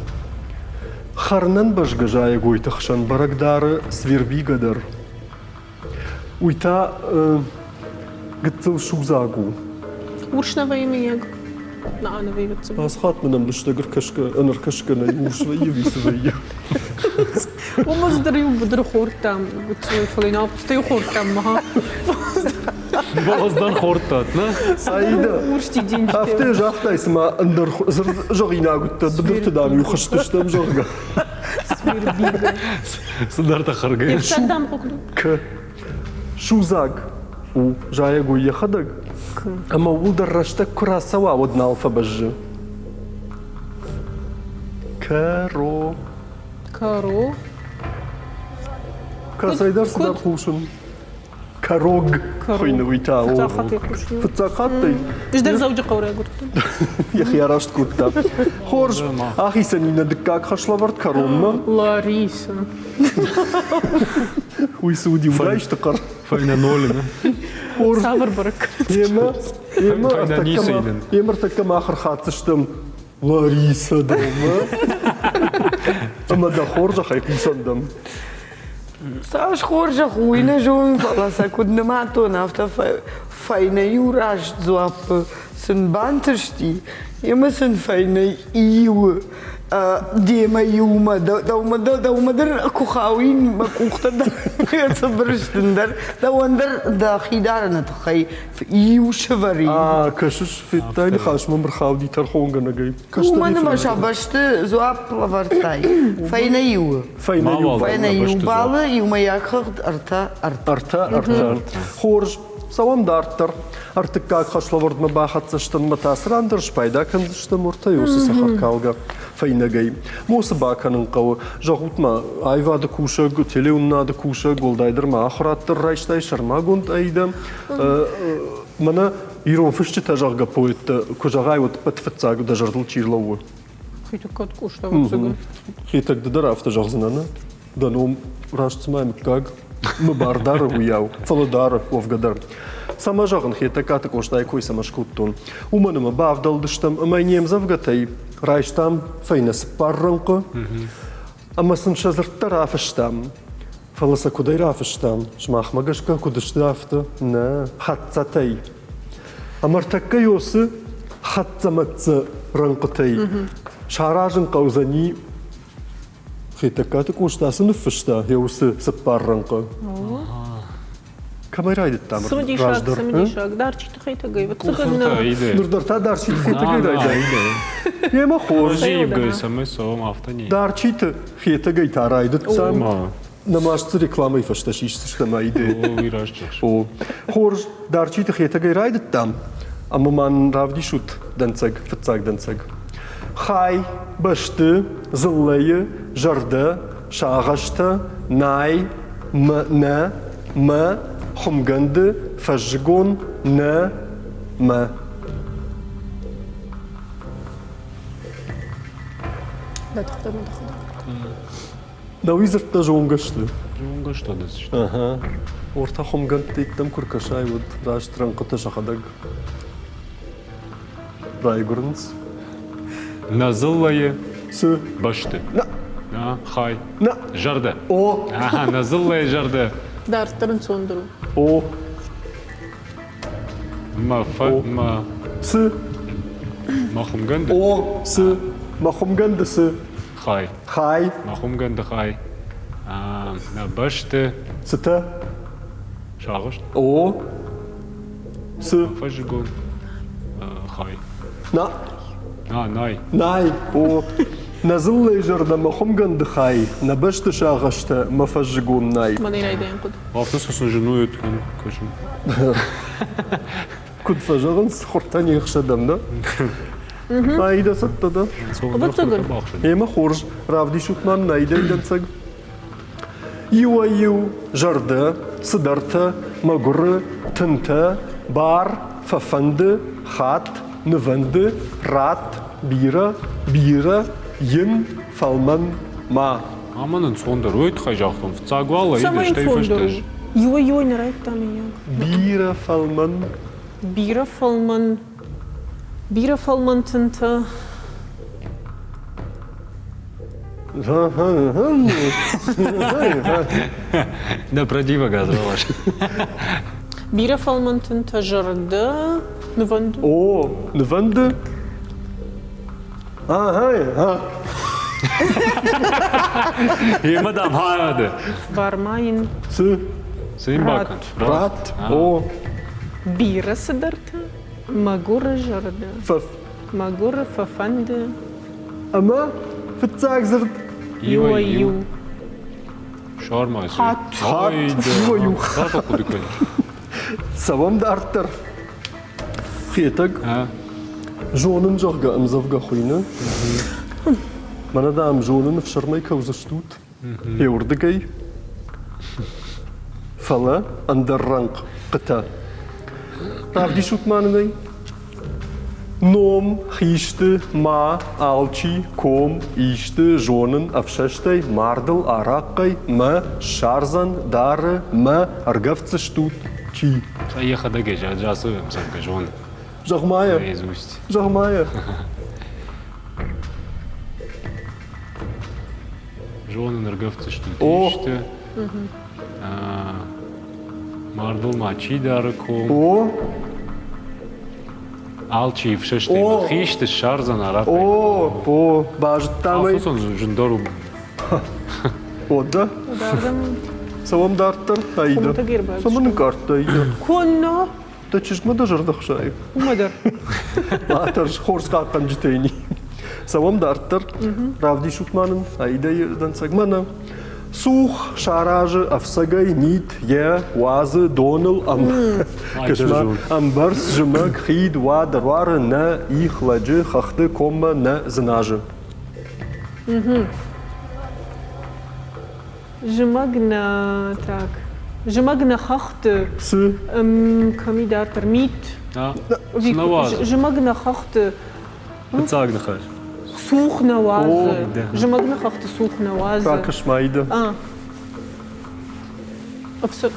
S1: Хӕрынӕн бӕзгӕ зайӕгойты хсӕн бӕрӕг дары свербига дӕр. Уый та гыццыл судзаг у.
S3: Урс нӕ вӕййы мыййаг? Нӕ, нӕ вӕййы
S1: Ацы хатт мын ӕмбӕстаг ӕнӕркӕсгӕ нӕй, урс вӕййы, ӕви цы вӕййы?
S3: Уым ӕз дӕр иу быдыры хордтам, гыццыл, фӕлӕ нал стӕй хордтам, ма.
S2: Бӕлас дӕр хордтат, нӕ?
S1: Аида, афтӕ загътай, цыма ӕндӕр дзырд зӕгъинаг уыдтӕ, быдырты, дам-иу хызтыстӕм, зӕгъгӕ.
S2: Цыдӕртӕ хӕргӕ.
S1: К. Судзаг у зайӕгой йӕхӕдӕг, ӕмӕ ууыл дӕр рӕстӕг куы рацӕуа, уӕд нал фӕбӕззы. Кӕро.
S3: Кӕро.
S1: Кӕцӕйдӕр цыдӕр хъусын. Кӕрог хуыйны уый та. Фыццаг хаттӕй.
S3: Ӕз дӕр Дзӕуджыхъӕуы райгуырдтӕн.
S1: Йӕхи араст кодта. Хорз, ахицӕн иннӕ дыккаг хӕслӕвӕрд кӕронмӕ.
S3: Лариса.
S1: Уый цы уыди, удаисты хъӕр.
S2: Фӕйнӕ нолы, нӕ?
S1: Хорз.
S3: Цавӕр бӕрӕг?
S1: Емӕ, емӕ, емӕ ӕртӕккӕ мах ӕрхӕцдзыстӕм Лариса дӕумӕ. Ӕмӕ дӕ хорзӕхӕй хъусӕн дӕм.
S4: Цас хорзӕх у, уый нӕ зонын, фӕлӕ сӕ куыд нымадтон, афтӕ фӕйнӕ иу раст дзуаппы сын бантысти, ӕмӕ сын фӕйнӕ иуы демӕ иумӕ, дӕумӕ, дӕумӕ дӕр куы хауин, мӕ къухтӕ дӕр цыбыр сты дӕр, дӕуӕн дӕр дӕхи дарыны тыххӕй иу сывӕрин.
S1: А, кӕсыс, федтай ныхас мӕм ӕрхауди тӕрхонгӕнӕгӕй.
S4: Уымӕн ӕмӕ сӕ бӕсты дзуапп лӕвӕрдтай. Фӕйнӕ иуы.
S1: Фӕйнӕ иу.
S4: Фӕйнӕ иу баллы иумӕйаг хыгъд ӕртӕ ӕртӕ.
S1: Ӕртӕ ӕртӕ. Хорз. Цӕуӕм дарддӕр. Ӕртыккаг хӕслӕвӕрдмӕ бахӕццӕ стӕм ӕмӕ та цы ран дӕр спайда кӕндзыстӕм уӕртӕ уыцы цӕхӕркалгӕ фӕйнӕгӕй. Мосы бакӕнын хъӕуы. Зӕгъут-ма, аивады кусӕг, телеуынынады кусӕг, уӕлдайдӕр ма ахуырад дӕр райстай сӕрмагонд ӕйдӕ. Мӕнӕ ирон фысджытӕ, зӕгъгӕ, поэттӕ куы зӕгъай, уӕд ӕппӕт фыццаг дӕ зӕрдыл чи рлӕууы?
S3: Хетӕгкат Къоста, ӕвӕццӕгӕн.
S1: Хетӕг ды дӕр афтӕ зӕгъдзынӕ, нӕ? Дӕ ном раст цыма мыггаг мы бар дары, уыйау, фӕлӕ дары уӕвгӕ дӕр. Цӕмӕ зӕгъын, Хетӕгкаты Къостайы кой цӕмӕ скодтон? Уымӕн ӕмӕ бавдӕлдыстӕм ӕмӕ не мдзӕвгӕтӕй райстам фӕйнӕ цыппар рӕнхъы ӕмӕ сын сӕ дзырдтӕ рафыстам. Фӕлӕ сӕ куыдӕй рафыстам, сымахмӕ гӕсгӕ куыд сты, афтӕ? Нӕ, хӕццӕтӕй. Ӕмӕ ӕртӕккӕ Йосы хӕццӕ-мӕццӕ рӕнхъытӕй саразын хъӕудзӕни Хетӕгкаты Къоста цы ныффыста йӕ уыцы цыппар рӕнхъы? Кӕмӕй райдыдтам
S3: Цымыдисаг,
S1: раздӕр?
S3: цымыдисаг. Дарчиты Хетӕгӕй.
S1: Ныр дӕр та Дарчиты Хетӕгӕй райдай. Емӕ хорз.
S2: Цӕмӕй цӕуӕм, афтӕ не.
S1: Дарчиты Хетӕгӕй та райдыдтам. Нӕ маст дзы рекламӕйы фӕстӕ сисдзыстӕм Аидӕ.
S2: Уый раст зӕгъыс.
S1: О, хорз, Дарчиты Хетӕгӕй райдыдтам, ӕмӕ ма нын равдисут дӕнцӕг, фыццаг дӕнцӕг. Хай, бӕсты, дзыллӕйы, зӕрдӕ, сагъӕстӕ, най, мӕ, нӕ, мӕ, хуымгӕнды, фӕззыгон, нӕ, мӕ. Науи дзырдтӕ зонгӕ сты.
S2: Зонгӕ сты ӕдасты.
S1: Ага. Ортӕ хуымгӕндты иттӕм куы ркӕсай, уӕд раст рӕнхъытӕ сӕхӕдӕг райгуырынц.
S2: Нӕ дзыллӕйы
S1: Цы?
S2: бӕсты.
S1: Нӕ.
S2: Нӕ, хай.
S1: Нӕ.
S2: Зӕрдӕ.
S1: О.
S2: Ага, нӕ дзыллӕйы зӕрдӕ.
S3: Дарддӕр ӕнцондӕр у.
S1: О.
S2: Мӕ фӕ... Мӕ...
S1: Цы?
S2: Мӕ хуымгӕнды?
S1: О, цы? Мӕ хуымгӕнды цы?
S2: Хай.
S1: Хай.
S2: Мӕ хуымгӕнды хай. Нӕ бӕсты.
S1: Цытӕ?
S2: Сагъуыст.
S1: О. Цы?
S2: Фӕззыгон хай.
S1: На.
S2: На, най.
S1: Най. О. Нӕ дзыллӕйы зӕрдӕ мӕ хуымгӕнды хай, нӕ бӕсты сагъӕстӕ мӕ фӕззыгон най.
S3: Мӕнӕй райдайӕн хъуыд.
S2: Афтӕ сын зын у кӕсын.
S1: Куыд фӕзӕгъынц, хуртӕ не хсӕдӕм, да? Аидӕ цӕттӕ дӕ?
S3: Ӕвӕццӕгӕн.
S1: Емӕ хорз, равдисут ма нын Аидӕйы дӕнцӕг. Иуӕй-иу зӕрдӕ, цыдӕртӕ, мӕгуыры, тынтӕ, бар, фӕфӕнды, хатт, нывӕнды, ратт, бирӕ, бирӕ, йын, фӕлмӕн, ма.
S2: Амӕн ӕнцондӕр уой тыххӕй загътон, фыццаг уал ӕй
S3: Цӕмӕй
S2: стӕй
S3: ӕнцондӕр
S2: фӕстӕ.
S3: у? Иуӕй-иуӕй нӕ райдта мыййаг.
S1: Бирӕ фӕлмӕн.
S3: Бирӕ фӕлмӕн, бирӕ фӕлмӕн тынтӕ.
S2: Нӕ противогаз ралас.
S3: Бирӕ фӕлмӕн тынтӕ зӕрдӕ нывӕнды.
S1: О, нывӕнды. Ага,
S2: Емӕ дам хӕрады.
S3: Бар ма йын.
S1: Цы?
S2: Цы йын бакӕн?
S1: Ратт. О.
S3: Бирӕ цыдӕртӕ. Мӕгуыры зӕрдӕ.
S1: Фӕф.
S3: Мӕгуыры фӕфӕнды.
S1: Ӕмӕ фыццаг дзырд.
S3: Иуӕй-иу.
S2: Шарма.
S3: Хатт.
S1: Хатт. Иуӕй-иу.
S2: Хатт хъуыды кӕныс.
S1: Цӕуӕм дарддӕр. Хетӕг. Зонын, зӕгъгӕ, ӕмдзӕвгӕ хуыйны. Мӕнӕ, дам, зонын, ӕфсӕрмӕй кӕудзыстут. Еуырдыгӕй. Фӕлӕ ӕндӕр рӕнхъытӕ. Равдисут ма нын ӕй. Ном, хисты, ма, алчи, ком, исты, зонын, ӕфсӕстӕй, мардыл, арахъхъӕй, мӕ, ссардзӕн, дары, мӕ, ӕргӕвддзыстут, чи.
S2: Йӕхӕдӕг ӕй ацы ӕмдзӕвгӕ зоны.
S1: Зӕгъ-ма йӕ.
S2: Наизусть.
S1: Зӕгъ-ма йӕ.
S2: Зонын, ӕргӕвддзыстут
S1: О!
S2: исты. Мардыл ма чи дары ком?
S1: О!
S2: Алчи ӕфсӕстӕй
S1: О!
S2: хисты ссардзӕн арахъхъӕй.
S1: О, о, базыдтам ӕй.
S2: Афонсон зындӕр у.
S1: О, да? Цӕуӕм дарддӕр, Аида.
S3: Хуымӕтӕг ӕрбадт.
S1: Цӕмӕн нкъардта Аида?
S3: Куыннӕ?
S1: Дӕ чызгмӕ дӕ зӕрдӕ хсайы.
S3: Уымӕ дӕр.
S1: Ма хорз хъахъхъӕнджытӕй ни. Цӕуӕм дарддӕр. Равдисут ма нын Аидӕйы дӕнцӕг. Мӕнӕ цух саразы ӕфцӕгӕй мит йӕ уадзы доныл ӕмбӕрц зымӕг хид уад ӕруары нӕ их лӕджы хӕхты коммӕ нӕ дзыназы.
S3: Зымӕг нӕ так. Зымӕг нӕ хӕхты.
S1: Цы?
S3: Кӕм и дарддӕр? Мит.
S2: Цы нӕ уадзы?
S3: Зымӕг нӕ хӕхты.
S2: Фыццаг ныхас.
S3: Цух нӕ уадзы. Зымӕг нӕ хӕхты цух нӕ уадзы.
S1: Ракӕс ма, Ида.
S3: Ӕфсӕд.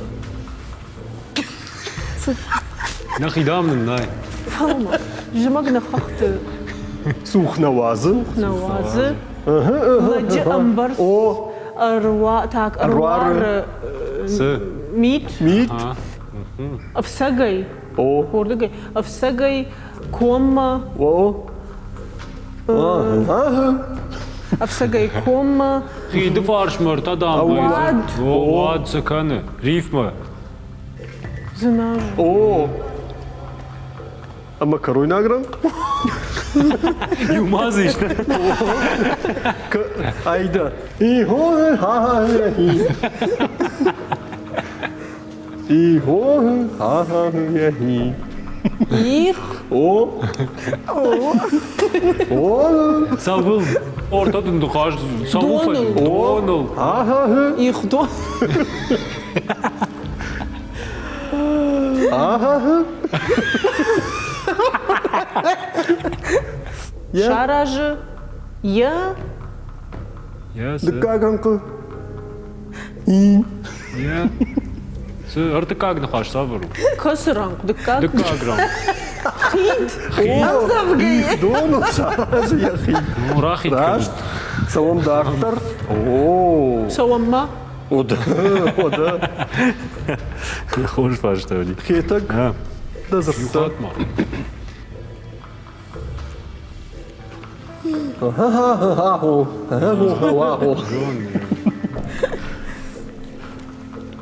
S2: Нӕхи дам нын нӕй.
S3: Фӕлӕ зымӕг нӕ хӕхты.
S1: Цух нӕ уадзы.
S3: Цух нӕ уадзы. Лӕджы ӕмбӕрц ӕруа, так, ӕруары мит.
S1: Мит.
S3: Ӕфцӕгӕй.
S1: О.
S3: Уырдыгӕй. Ӕфцӕгӕй коммӕ.
S1: О.
S3: Ӕфцӕгӕй коммӕ.
S2: Хиды фарсмӕ ӕртӕ дамгъӕйы.
S3: Уад.
S2: Уад цы кӕны? Рифмӕ.
S3: Дзыназы.
S1: О. Ӕмӕ кӕройнаг рӕнхъ?
S2: Иу ма дзы ис.
S1: Айда. И-хо-ха-ха-хи. И-хо-ха-ха-хи.
S3: Их.
S1: О. О.
S2: Цӕуыл? Орта дын дыхъаз цӕуыл
S3: Доныл.
S2: Доныл.
S1: Ага.
S3: Их дон.
S1: Ага.
S3: Саразы йӕ
S1: Дыккаг рӕнхъы. И.
S2: Йӕ. Цы ӕртыккаг ныхас цавӕр у?
S3: Кӕцы рӕнхъ? Дыккаг?
S2: Дыккаг рӕнхъ.
S3: Хид.
S1: Их доныл саразы йӕхи.
S2: Ну, рахид
S1: Раст. Цӕуӕм дарддӕр. О.
S3: Цӕуӕм ма?
S1: О, да.
S2: Хорз фарста уыди.
S1: Хетӕг, дӕ дзырдта.
S2: Иу хатт ма.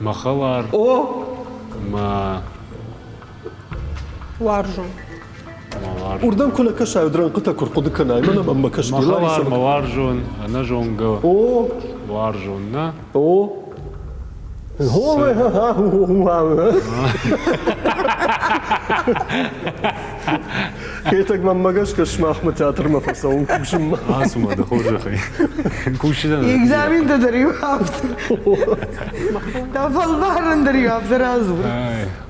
S2: Мӕ хӕлар.
S1: О!
S2: Мӕ
S3: Уарзон.
S1: Уырдӕм куы нӕ кӕсай, уӕд рӕнхъытӕ куы рхъуыды кӕнай, мӕнӕ мӕнмӕ кӕсгӕ.
S2: Мӕ хӕлар, мӕ уарзон, ӕнӕзонгӕ.
S1: О!
S2: Уарзон, нӕ?
S1: О! Хетӕг мӕнмӕ гӕсгӕ сымахмӕ театрмӕ фӕцӕуын кусынмӕ.
S2: Ацу ма дӕ хорзӕхӕй. Кусджытӕн.
S4: Экзаментӕ дӕр-иу афтӕ. Дӕ фӕлварӕн дӕр-иу афтӕ радзур.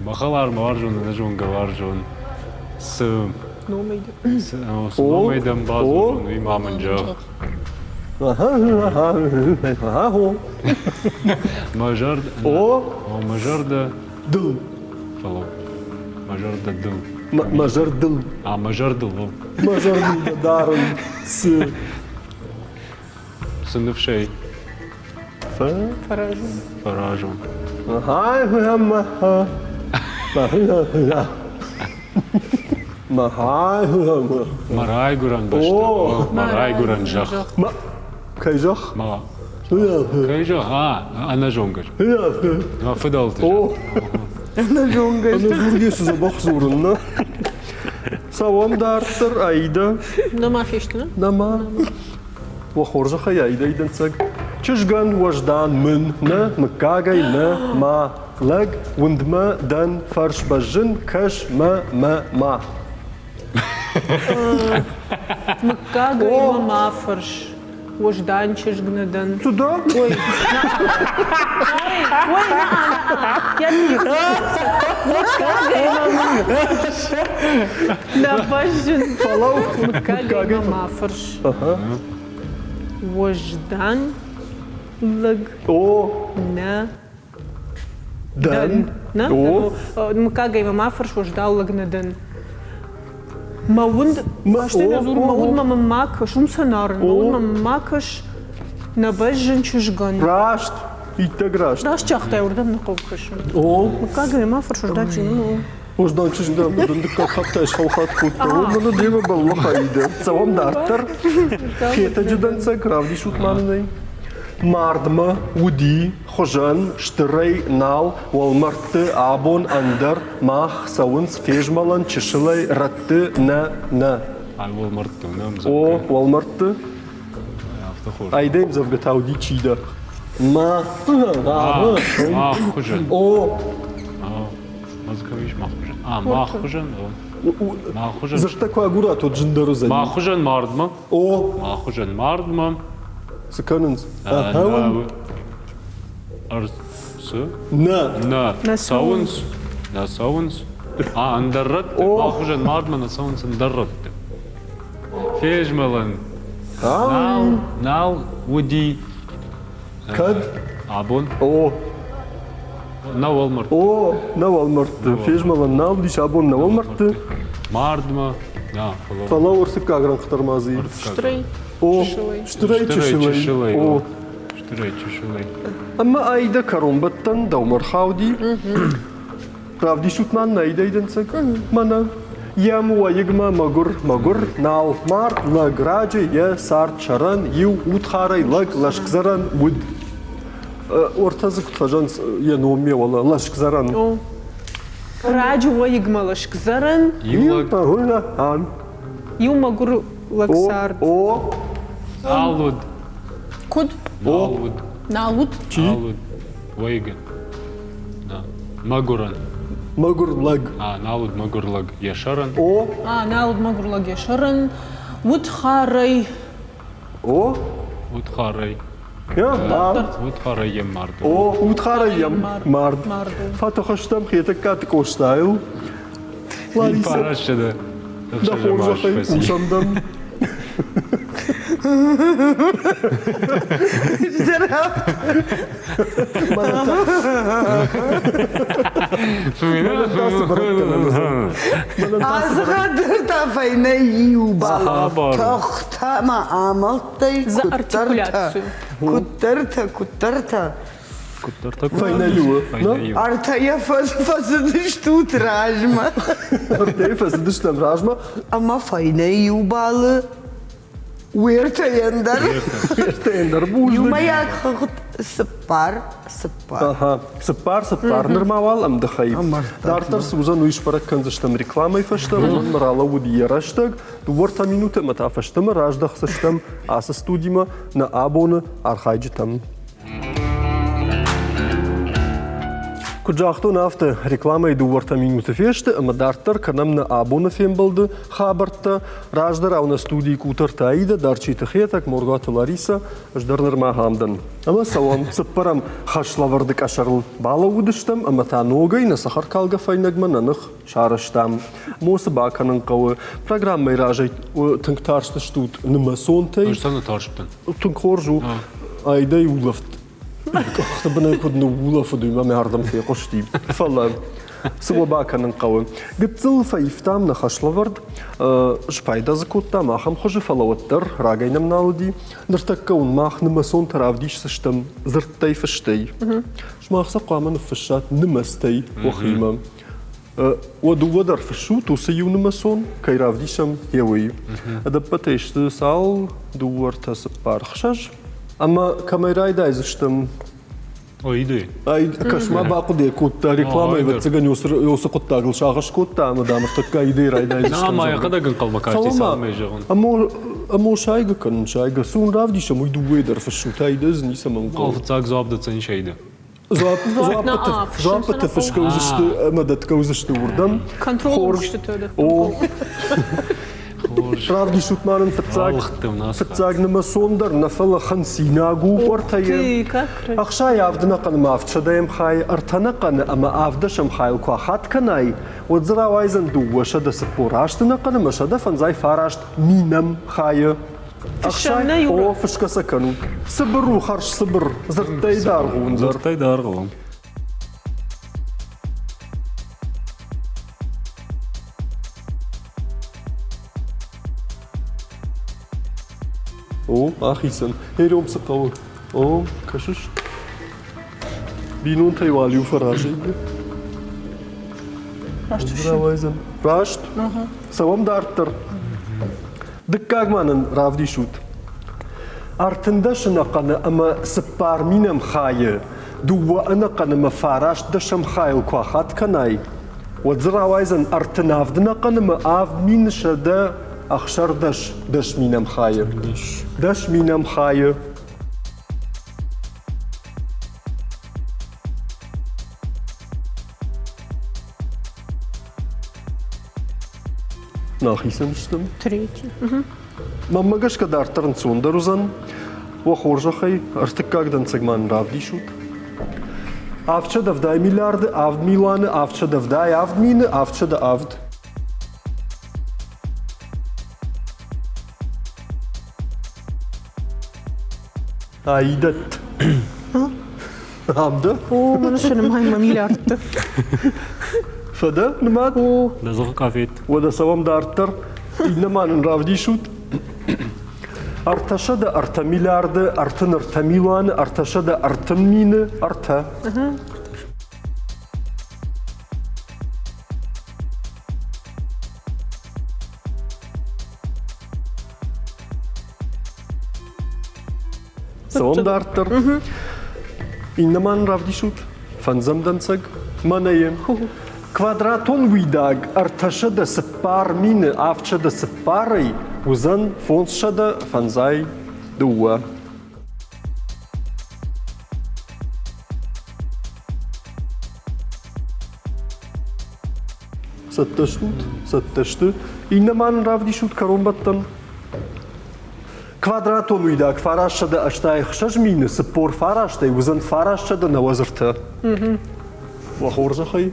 S2: Мӕ хӕлар, мӕ уарзон, ӕнӕзонгӕ уарзон. Цы
S3: номӕй
S2: цы номӕй дӕм бадзурон, уый ма мын зӕгъ. Мӕ зӕрдӕ.
S1: О!
S2: Мӕ зӕрдӕ.
S1: Дыл.
S2: Фӕлӕуу. Мӕ зӕрдӕ дыл.
S1: Мӕ зӕрдыл.
S2: А, мӕ зӕрдыл.
S1: Мӕ зӕрдыл дӕ дарын цы.
S2: Цы ныфсӕй?
S3: Фӕразон.
S2: Фӕразон. Мӕ райгуырӕн бӕстӕ. Мӕ райгуырӕн зӕхх.
S1: Кӕй зӕхх?
S2: Мӕ. Кӕй зӕхх? А, ӕнӕзонгӕ. Мӕ фыдӕлты зӕхх.
S4: Ӕнӕзонгӕ.
S1: Ӕнӕзонгӕ цы дзӕбӕх дзурын, нӕ? Цӕуӕм дарддӕр, Аидӕ.
S3: Нӕма фесты, нӕ?
S1: Нӕма. Уӕ хорзӕхӕй Аидӕ дӕнцӕг. Чызгӕн уӕздан мын, нӕ мыггагӕй нӕ ма лӕг, уындмӕ дӕн фӕрс бӕззын, кӕс мӕ мӕ ма.
S3: Мыггагӕй мӕ ма фӕрс, уӕздан чызг нӕ дӕн.
S1: Туда?
S3: Ой, ой, ой, я Мыггагӕй мӕ ма фӕрс. Нӕ бӕззын.
S1: Фӕлӕуу.
S3: Мыггагӕй мӕ ма фӕрс. Уӕздан лӕг.
S1: О.
S3: Нӕ.
S1: Дӕн.
S3: Нӕ?
S1: О.
S3: Мыггагӕй мӕ ма фӕрс, уӕздан лӕг нӕ дӕн. Мӕ уынд, бӕстӕ нӕ дзур, мӕ уд мӕ ма кӕс, уым сӕ нарын, мӕ уд мӕ ма кӕс, нӕ бӕззын чызгӕн.
S1: Раст, иттӕг раст.
S3: Раст загътай, уырдӕм нӕ хъӕуы кӕсын.
S1: О.
S3: Мыггагӕй ма фӕрс, уӕздан чи у.
S1: Уӕздан чызг дӕм уыдон дыккаг хатт сфӕлхат кодта. Уымӕн демӕ бӕллӕхаиды. Цӕуӕм дарддӕр. Хетӕджы дӕнцӕг равдисут ма нын ӕй. Мардмӕ уыди хуызӕн стырӕй нал уӕлмӕрдты абон ӕндӕр мах цӕуынц фезмӕлӕн чысылӕй рӕтты нӕ нӕ.
S2: Ай уӕлмӕрдты нӕ
S1: О, уӕлмӕрдты.
S2: Афтӕ хорз.
S1: Айдӕ ӕмдзӕвгӕтӕ уыди чидӕр. Ма.
S2: Мах хуызӕн.
S1: О.
S2: Ӕз кӕм ис мах хуызӕн? А, мах хуызӕн. Мах хуызӕн.
S1: Дзырдтӕ куы агурат, уӕд зындӕр уыдзӕни.
S2: Мах хуызӕн мардмӕ.
S1: О.
S2: Мах хуызӕн мардмӕ.
S1: Цы кӕнынц?
S2: Цы?
S1: Нӕ.
S2: Нӕ. Цӕуынц. Нӕ цӕуынц. А, ӕндӕр рӕтты. Мах хуызӕн мардмӕ нӕ цӕуынц ӕндӕр рӕтты. Фезмӕлӕн. Нал, нал уыди.
S1: Кӕд?
S2: Абон.
S1: О.
S2: Нӕ уӕлмӕрдты.
S1: О, нӕ уӕлмӕрдты. Фезмӕлӕн нал уыдис абон нӕ уӕлмӕрдты.
S2: Мардмӕ.
S1: Фӕлӕ ӕртыккаг рӕнхъ дӕр ма дзы и.
S3: Стырӕй.
S1: О, стырӕй чысылӕй. О.
S2: Стырӕй чысылӕй.
S1: Ӕмӕ айдӕ кӕронбӕттӕн дӕумӕ рхауди. Равдисут ма нӕ айдӕй дӕнцӕг. Мӕнӕ. Йӕм уӕйыгмӕ мӕгуыр, мӕгуыр, нал мард лӕг раджы йӕ цард сӕрӕн, иу удхарӕй лӕг лӕскъдзӕрӕн уыд. Ортӕ дзы куыд фӕзӕнц йӕ ном ме уӕлӕ лӕскъдзӕрӕн.
S3: Раджы уӕйыгмӕ лӕскъдзӕрӕн.
S2: Иу лӕг.
S1: Ан.
S3: Иу мӕгуыр лӕг цард.
S1: О.
S2: Нал уыд.
S3: Куыд?
S2: Нал уыд.
S3: Нал уыд?
S1: Чи?
S2: Нал уыд. Уӕйгӕ. Мӕгуырӕн.
S1: Мӕгуыр лӕг.
S2: А, нал уыд мӕгуыр лӕг йӕ сӕрӕн.
S1: О.
S3: А, нал уыд мӕгуыр лӕг йӕ сӕрӕн. Удхарӕй.
S1: О.
S2: Удхарӕй. Удхарӕй йӕм мард.
S1: О, удхарӕй йӕм мард. Фӕтых стӕм Хетӕгкаты Къостайыл.
S2: Лариса,
S1: дӕ хорзӕхӕй хъусӕм дӕм.
S4: Азгъӕдырта фӕйнӕ иу бал тохтӕ ма амӕлттӕй
S3: За артикуляцию.
S4: Куыддӕртӕ, куыддӕртӕ.
S2: Куыддӕртӕ.
S1: Фӕйнӕ иуы.
S4: Ӕртӕйӕ фӕцыдыстут размӕ.
S1: Ӕртӕйы фӕцыдыстӕм размӕ.
S4: Ӕмӕ фӕйнӕ иу балы Уӕртӕйӕн дӕр.
S1: Уӕртӕйӕн дӕр бузныг.
S4: Иумӕйаг хыгъд цыппар, цыппар.
S1: Ага, цыппар, цыппар. Нырма уал ӕмдыхӕй. Дарддӕр цы уыдзӕн, уый сбӕрӕг кӕндзыстӕм рекламӕйы фӕстӕ. Уымӕн ралӕууыд йӕ рӕстӕг. Дыууӕртӕ минуты ӕмӕ та фӕстӕмӕ раздӕхдзыстӕм ацы студимӕ нӕ абоны архайджытӕм. Куыд загътон, афтӕ рекламӕйы дыууӕртӕ минуты фесты ӕмӕ дарддӕр кӕнӕм нӕ абоны фембӕлды хабӕрттӕ. Раздӕрау нӕ студийы Къутӕрты Аидӕ, Дарчиты Хетӕг, Моргуаты Ларисӕ, ӕз дӕр нырма ахӕм дӕн. Ӕмӕ цӕуӕм, цыппӕрӕм хӕслӕвӕрды къӕсӕрыл балӕууыдыстӕм ӕмӕ та ногӕй нӕ цӕхӕркалгӕ фӕйнӕгмӕ нӕ ных сарӕзтам. Мосы бакӕнын хъӕуы. Программӕйы разӕй тынг тарстыстут нымӕцонтӕй.
S2: Ӕз та нӕ тарстӕн.
S1: Тынг хорз у. Айдӕй улӕфт къӕхты бынӕй куыд ныуулӕфыд, уый мӕм ардӕм фехъуысти. Фӕлӕ цы уӕ бакӕнын хъӕуы? Гыццыл фӕивтам нӕ хӕслӕвӕрд, спайда дзы кодтам ахӕм хуызы, фӕлӕ уӕддӕр рагӕй нӕм нал уыди. Ныртӕккӕ уын мах нымӕцонтӕ равдисдзыстӕм дзырдтӕй фыстӕй. Сымах сӕ хъуамӕ ныффыссат нымӕцтӕй уӕхимӕ. Уӕ дыууӕ дӕр фыссут уыцы иу нымӕцон, кӕй равдисӕм, йе уый. Ӕдӕппӕтӕй сты цал? Дыууӕ, ӕртӕ, цыппар, хсӕз. Ӕмӕ кӕмӕй райдайдзыстӕм?
S2: Аидӕй.
S1: Кӕс-ма бахъуыды кодта рекламӕйы, ӕвӕццӕгӕн, уыцы хъуыддагыл сагъӕс кодта ӕмӕ, дам, ӕртӕккӕ идей райдайдзыстӕм.
S2: Ӕмӕ йӕхӕдӕг ӕнхъӕлмӕ касти, цалынмӕ зӕгъын.
S1: Ӕмӕ сайгӕ кӕнын, сайгӕ. Цы уын равдисӕм, уый дыууӕйы дӕр фыссут. Аидӕ дзы ницӕмӕн хъӕуы.
S2: Фыццаг дзуапп дӕтдзӕнис Аидӕ.
S1: Дзуаппытӕ фысгӕ уыдзысты ӕмӕ дӕтгӕ уыдзысты уырдӕм.
S3: Контролон куыстытӕ
S1: О, равдисут ма нын фыццаг фыццаг нымӕцон дӕр нӕ фӕлӕ хынцинаг у уӕртӕйы. Ӕхсай авд ӕнӕхъӕнмӕ авдсӕдӕйӕм хай ӕртӕ нӕхъӕны ӕмӕ ӕвдӕсӕм хайыл куы ахатт кӕнай, уӕд дзы рауайдзӕн 248 ӕнӕхъӕн ӕмӕ 159 минӕм хайы.
S3: Ӕхсай,
S1: о, фысгӕ сӕ кӕнут. Цыбыр у, хӕрз цыбыр, дзырдтӕй даргъ у.
S2: Дзырдтӕй даргъ у.
S1: О, ахицӕн. Ерем цы хъӕуы? О, кӕсыс? Бинонтӕй уал иу фӕразӕй.
S3: Раст.
S1: Рауайдзӕн. Раст? Цӕуӕм дарддӕр. Дыккаг ма нын равдисут. 13 ӕнӕхъӕны ӕмӕ цыппар минӕм хайы дыууӕ ӕнӕхъӕн ӕмӕ фараст дӕсӕм хайыл куы ахатт кӕнай, уӕд дзы рауайдзӕн 37 ӕнӕхъӕн ӕмӕ 7116 дӕс минӕм хайы. Дӕс минӕм хайы. Нӕхицӕн стӕм.
S3: Третий.
S1: Мӕнмӕ гӕсгӕ дарддӕр ӕнцондӕр уыдзӕн. Уӕ хорзӕхӕй, ӕртыккаг дӕнцӕг ма нын равдисут. 770 миллиарды, авд милуаны, 777 мины, 707. Аидӕтт. Ам дӕ?
S3: О, мӕн сӕ нымайынмӕ миллиардты.
S1: Фӕдӕ нымад?
S3: О.
S2: Дӕ дзыхы къафет.
S1: Уӕдӕ цӕуӕм дарддӕр. Иннӕ ма нын равдисут. 303 миллиарды, 33 милуаны, 330 мины, ӕртӕ. Цӕуӕм дарддӕр. Иннӕ ма нын равдисут. Фӕндзӕм дӕнцӕг. Мӕнӕ. Квадратон уидаг 304 704-ӕй уыдзӕн 552. Цӕттӕ стут? Цӕттӕ сты. Иннӕ ма нын равдисут кӕронбӕттӕн. Квадратон уидаг 986 49-ӕй уыдзӕн 993. Уӕ хорзӕхӕй.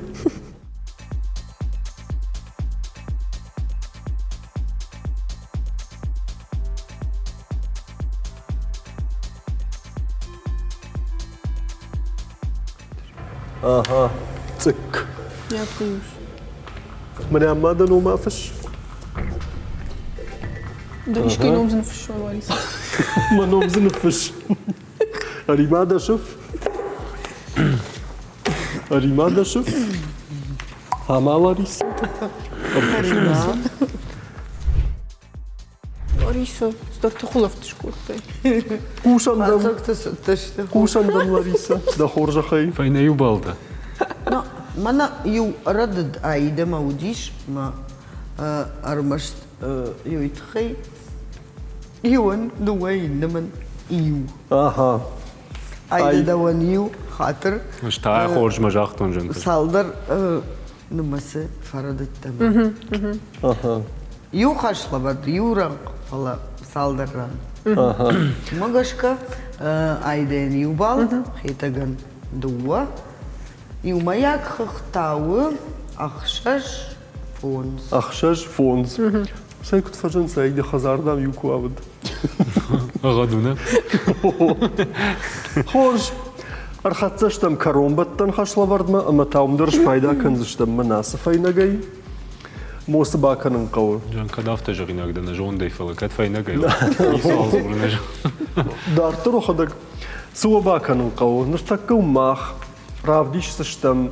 S1: Ага, цъыкк. Мӕнӕ ма дӕ ном афысс.
S3: Да искӕй ном дзы ныффыссон, Лариса.
S1: Мӕ ном дзы ныффысс. Ӕри-ма дӕ сыф. Ӕри-ма дӕ сыф. Ама, Лариса.
S3: Лариса, цыдӕр тыхулӕфт скодтай.
S1: Хъусӕн дӕм. Хъусӕн дӕм, Лариса, дӕ хорзӕхӕй.
S2: Фӕйнӕ иу баллтӕ.
S4: Мӕнӕ иу рӕдыд аидӕмӕ уыдис, мӕ ӕрмӕст иуи тыххӕй иуӕн дыууӕ иннӕмӕн иу.
S1: Ага.
S4: Айда дӕуӕн иу хатыр.
S2: Ӕз та хорзмӕ загътон зӕнтӕ.
S4: Цалдӕр нымӕцы фӕрӕдыдтӕн. Иу хӕслӕвӕрд, иу рӕнхъ, фӕлӕ цалдӕр ран. Уымӕ гӕсгӕ айдӕн иу бал, Хетӕгӕн дыууӕ, иумӕйаг хыгъд та у ӕхсӕз фондз.
S1: Ӕхсӕз фондз. Цӕй куыд фӕзынц ай хӕдзар дам иу куы ауыд.
S2: Ӕгъгъӕд у, нӕ?
S1: Хорз. Ӕрхӕццӕ стӕм кӕронбӕттӕн хӕслӕвӕрдмӕ ӕмӕ та уым дӕр спайда кӕндзыстӕм мӕнӕ ацы фӕйнӕгӕй. Мосы бакӕнын хъӕуы.
S2: Жан, кӕд афтӕ зӕгъинаг дӕ нӕ зондӕй, фӕлӕ кӕд фӕйнӕгӕй, ницыуал дзурын ӕз.
S1: Дарддӕр уӕхӕдӕг цы уӕ бакӕнын хъӕуы? Ныртӕккӕ мах равдисдзыстӕм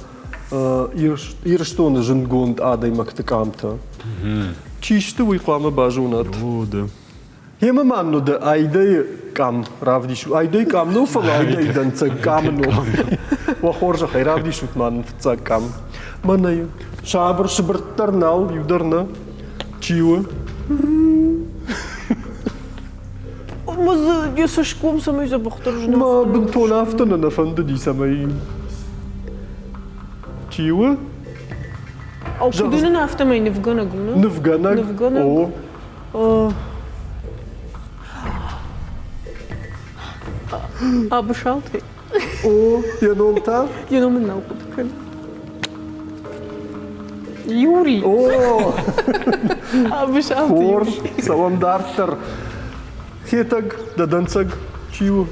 S1: Ирыстоны зындгонд адӕймӕгты къамтӕ. Чи сты, уый хъуамӕ базонат.
S2: О, да.
S1: Йемӕ ма нуды Айдӕйы къам равдисут. Айдӕйы къам нӕу, фӕлӕ Айдӕйы дӕнцӕг къамы ном. Уӕ хорзӕхӕй, равдисут ма нын фыццаг къам. Мӕнӕ сабыр сыбыртт дӕр нал, иу дӕр нӕ. Чи у?
S3: Ӕмӕ дзы йӕ цӕсгом цӕмӕй дзӕбӕхдӕр зына.
S1: Мӕ бынтон афтӕ нӕ нӕ фӕндыди, цӕмӕй чи у?
S3: Ау, куыд нын афтӕмӕй нывгӕнӕг у,
S1: Нывгӕнӕг.
S3: Нывгӕнӕг.
S1: О.
S3: Абысалты.
S1: О, йӕ ном та?
S3: Йӕ ном ын нал хъуыды кӕнын. Юрий.
S1: О!
S3: Абысалты
S1: Хорз, цӕуӕм дарддӕр. Хетӕг, дӕ дӕнцӕг чи у?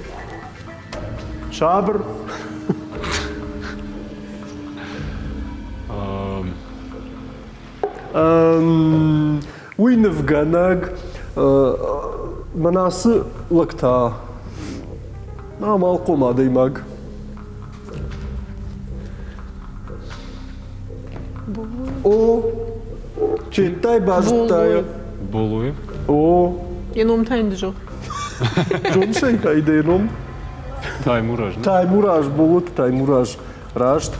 S1: Сабыр. Уый нывгӕнӕг, мӕнӕ ацы лӕг та амалхъом адӕймаг. О, читтай базыдтай.
S2: Болуев?
S1: О.
S3: Йӕ ном та йын зӕгъ.
S1: Зоныс ӕй дӕ ном?
S2: Таймураз.
S1: Таймураз, Болоты Таймураз. Раст.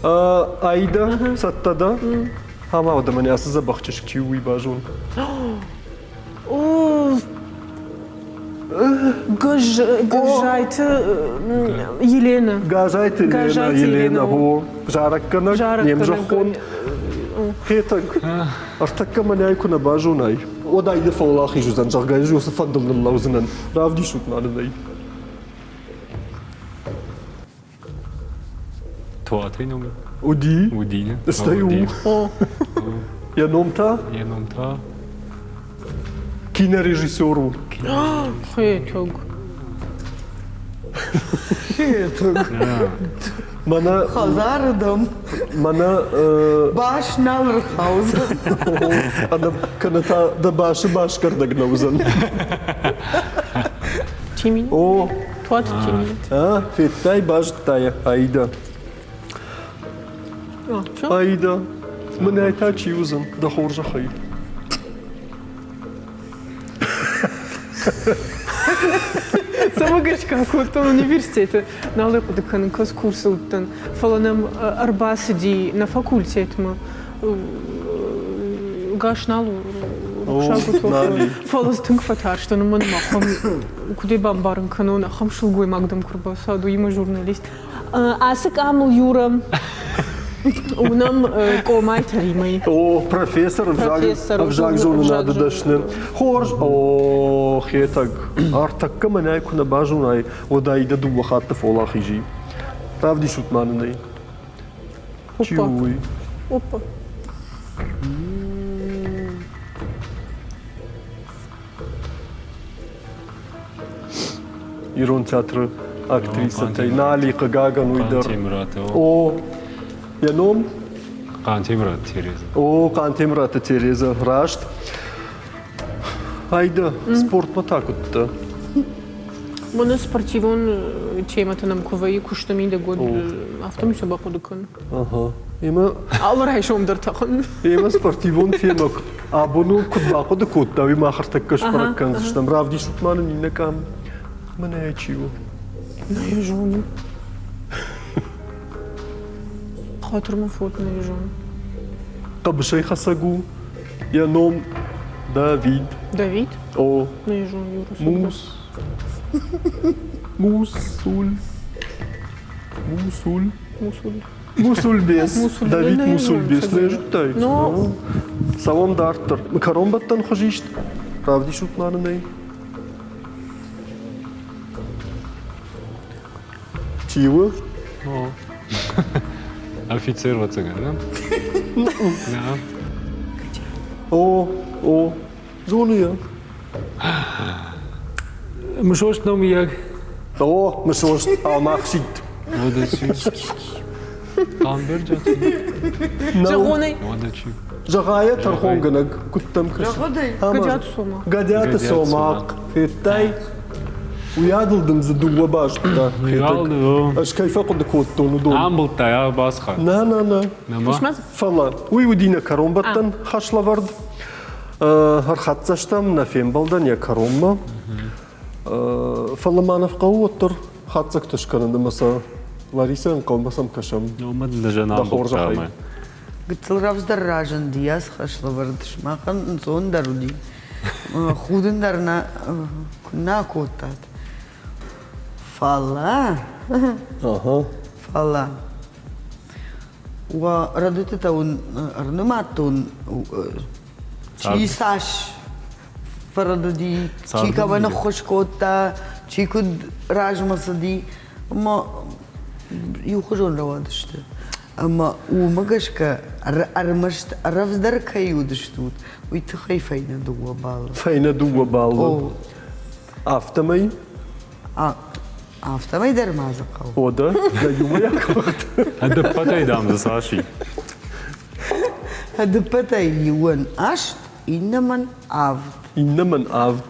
S1: Аида, цӕттӕ дӕ? Ӕмӕ уӕдӕ мӕнӕ ацы дзӕбӕх чызг чи у, уый базон.
S3: Газайты Елена.
S1: Газайты Елена, о, зарӕггӕнӕг, не мзӕххон. Хетӕг, ӕртӕккӕ мӕнӕй куы нӕ базонай, уӕд ай дӕ фӕуӕлахиз уыдзӕн, зӕгъгӕ, ӕз уыцы фӕндыл ныллӕудзынӕн. Равдисут ма нын ӕй.
S2: Туатӕй ном?
S1: Уыди.
S2: Уыди.
S1: Стӕй у. Йӕ ном та?
S2: Йӕ ном та?
S1: Кинорежиссер у.
S3: Хетӕг.
S4: Хетӕг.
S1: Мӕнӕ
S4: Хӕдзары дам.
S1: Мӕнӕ
S4: Бас нал рхаудзӕн.
S1: Кӕнӕ та дӕ басы басгӕрдӕг нӕ уыдзӕн.
S3: Тимин.
S1: О,
S3: Туаты Тимин.
S1: А, федтай, базыдтай, Аида. Аида, мынӕй та чи уыдзӕн, дӕ хорзӕхӕй?
S3: Цӕмӕ гӕсгӕ кодтон университеты, нал ӕй хъуыды кӕнын, кӕс курсы уыдтӕн. Фӕлӕ нӕм ӕрбацыди нӕ факультетмӕ гас нал у Фӕлӕ тынг фӕтарстӕн, уымӕн ӕмӕ ахӕм куыдӕй бамбарын кӕнон, ахӕм сылгоймаг дӕм куы рбацӕуд, уыимӕ журналист. Ацы къамыл Юра уынӕм Къомайты Римӕй.
S1: О, профессор, ӕвзагзонынады дӕсны. Хорз, о, Хетӕг, ӕртӕккӕ мӕнӕй куы нӕ базонай, уӕд ӕй дӕ дыууӕ хатты фӕуӕлахиз и. Равдисут ма нын ӕй. Чи у уый?
S3: Опа.
S1: Ирон театры актрисӕтӕй Нали, хъыгагӕн, уый дӕр. О, йӕ ном?
S2: Хъантемыраты Тереза.
S1: О, Хъантемыраты Тереза, раст. Айда, спортмӕ та куыд дӕ?
S3: Мӕнӕ спортивон темӕтӕ нӕм куы вӕййы куысты мидӕг, уӕд афтӕмӕй сӕ бахъуыды кӕн.
S1: Ага. Ӕмӕ
S3: алы райсом дӕр тӕхын.
S1: Ӕмӕ спортивон темӕ абон куыд бахъуыды кодта, уый мах ӕртӕккӕ сбӕрӕг кӕндзыстӕм. Равдисут ма нын иннӕ къам. Мӕнӕ чи у?
S3: Нӕ йӕ зонын. Хатыр мын фот, нӕ йӕ зонын.
S1: Хъӕбысӕй хӕцӕг у. Йӕ ном Давид.
S3: Давид?
S1: О.
S3: Нӕ йӕ зонын, Юра.
S1: Мус. Мусуль. Мусуль.
S3: Мусуль.
S1: Мусульбес. Давид Мусульбес. Нӕ зыдтай?
S3: Но.
S1: Цӕуӕм дарддӕр. Кӕронбӕттӕн хуызист. Равдисут ма нын ӕй. Чи у?
S2: Офицер ӕвӕццӕгӕн, да? Да.
S1: О, о, зоны йӕ.
S2: Мысост ном мыййаг?
S1: О, Мысост, Алмахсидт.
S2: Уӕдӕ чи? Хъамберджаты?
S3: Зӕгъонӕй.
S2: Уӕдӕ чи?
S1: Зӕгъайӕ тӕрхонгӕнӕг куыдтӕм кӕсы?
S3: Гӕдиаты Цомахъ.
S1: Гӕдиаты Цомахъ. Федтай? Уыйадыл дын дзы дыууӕ базыдта. Ӕз кӕй фӕхъуыды кодтон, уыдон.
S2: Амбылдтай, басхӕр.
S1: Нӕ, нӕ, нӕ. Фӕлӕ уый уыди нӕ кӕронбӕттӕн хӕслӕвӕрд. Ӕрхӕццӕ стӕм нӕ фембӕлдӕн йӕ кӕронмӕ. Фӕлӕ ма нӕ хъӕуы уӕддӕр хатдзӕгтӕ скӕнын ӕмӕ сӕ Ларисӕ ӕнхъӕлмӕ сӕм кӕсӕм. Дӕ хорзӕхӕй.
S4: Гыццыл рӕвдздӕр разынди ацы хӕслӕвӕрд сымахӕн ӕнцондӕр уыди. Худын дӕр нӕ куыннӕ кодтат. Фӕлӕ, фӕлӕ уӕ рӕдыдтытӕ уын ӕрнымадтон, чи цас фӕрӕдыди, чи кӕмӕн ӕххуыс кодта, чи куыд размӕ цыди, ӕмӕ иухуызон рауадысты. Ӕмӕ уымӕ гӕсгӕ ӕрмӕст рӕвдздӕр кӕй уыдыстут, уый тыххӕй фӕйнӕ дыууӕ баллы.
S1: Фӕйнӕ дыууӕ баллы. Афтӕмӕй?
S4: Афтӕмӕй дӕр ма дзы хъӕуы.
S1: О, да? Дӕ иумӕйаг уагъд.
S2: Ӕдӕппӕтӕй, дам, дзы цас и?
S4: Ӕдӕппӕтӕй иуӕн аст, иннӕмӕн авд.
S1: Иннӕмӕн авд.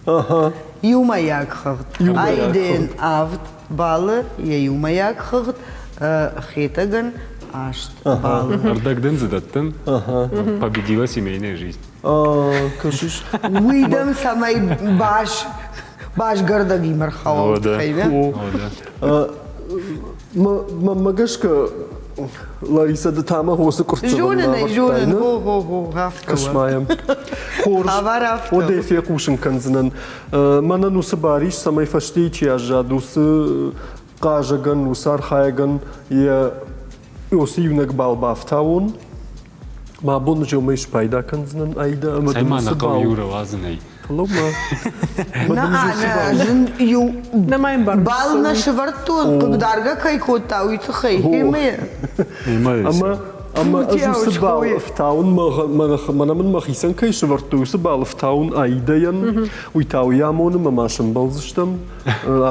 S1: Ага.
S4: Иумӕйаг хыгъд. Айден авд баллы, йӕ иумӕйаг хыгъд Хетӕгӕн аст баллы.
S2: Ӕрдӕг дын дзы дӕттын. Победила семейная жизнь.
S1: Кӕсыс?
S4: Уый дӕм цӕмӕй бас басгӕрдӕгимӕ рхауа тыххӕй, да?
S1: Мӕнмӕ гӕсгӕ, Лариса, ды та мӕ хосы къуырццӕвӕн
S4: Зонын ӕй, зонын, хо-хо-хо, афтӕ
S1: Кӕс ма йӕм. Хорз, уӕд ӕй фехъусын кӕндзынӕн. Мӕнӕн уыцы бар ис, цӕмӕй фӕстейы чи аззад, уыцы хъазӕгӕн, уыцы архайӕгӕн йӕ уыцы иунӕг бал бафтауон. Мӕ бон уымӕй спайда кӕндзынӕн айда ӕмӕ дын
S2: Цӕй ма нӕ
S1: уыцы
S2: хъӕуы
S1: бал
S2: иу рауадзынӕй.
S1: Фӕлӕуу-ма.
S4: Нӕ, зын иу бал нӕ сывӕрдтон, хъыгдаргӕ кӕй кодта, уый тыххӕй.
S1: Ӕмӕ ӕмӕ ӕз уыцы бал ӕфтауын мӕнӕ мын мӕхицӕн кӕй сывӕрдтой, уыцы бал ӕфтауын Аидӕйӕн, уый та уый амоны мӕ ма сӕмбӕлдзыстӕм.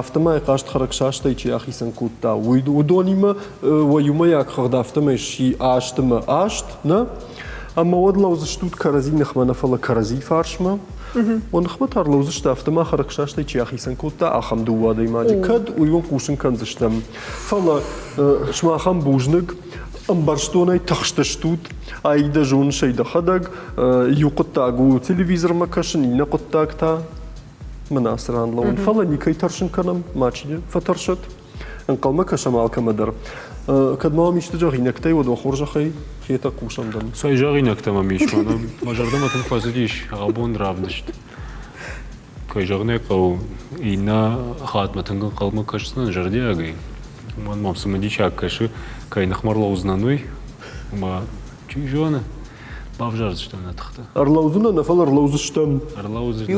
S1: Афтӕмӕй хъазт хӕрӕгсастӕй чи ахицӕн кодта, уыдонимӕ уӕ иумӕйаг хыгъд афтӕмӕй сси аст ӕмӕ аст, нӕ? Ӕмӕ уӕд лӕудзыстут кӕрӕдзи ныхмӕ нӕ, фӕлӕ кӕрӕдзи фарсмӕ. Уӕ ныхмӕ та ӕрлӕудзысты, афтӕ ма хӕрӕгсастӕй чи ахицӕн кодта, ахӕм дыууӕ адӕймаджы. Кӕд уый уын хъусын кӕндзыстӕм. Фӕлӕ сымахӕн бузныг, ӕмбӕрстонӕй тыхстыстут, Аидӕ зоныс ӕй дӕхӕдӕг, иу хъуыддаг у телевизормӕ кӕсын, иннӕ хъуыддаг та. Мын ацы ран лӕууын. Фӕлӕ никӕй тӕрсын кӕнӕм, мачи фӕтӕрсӕд. Ӕнхъӕлмӕ кӕсӕм алкӕмӕ дӕр. Кӕд ма уӕм исты зӕгъинӕгтӕй, уӕд уӕ хорзӕхӕй хетӕг хъусӕм дӕм.
S2: Цӕй зӕгъинӕгтӕ мӕм ис, мӕнӕ мӕ зӕрдӕмӕ тынг фӕцыдис абон равдыст. Кӕй зӕгъын ӕй хъӕуы, иннӕ хатт мӕ тынг ӕнхъӕлмӕ кӕсдзынӕн зӕрдиагӕй. Уымӕн мӕм цымыдисаг кӕсы, кӕй ныхмӕ ӕрлӕудзынӕн, уый. Ӕмӕ чи зоны, бавзардзыстӕм нӕ тыхтӕ.
S1: Ӕрлӕудзынӕ нӕ, фӕлӕ ӕрлӕудзыстӕм.
S2: Ӕрлӕудзынӕ.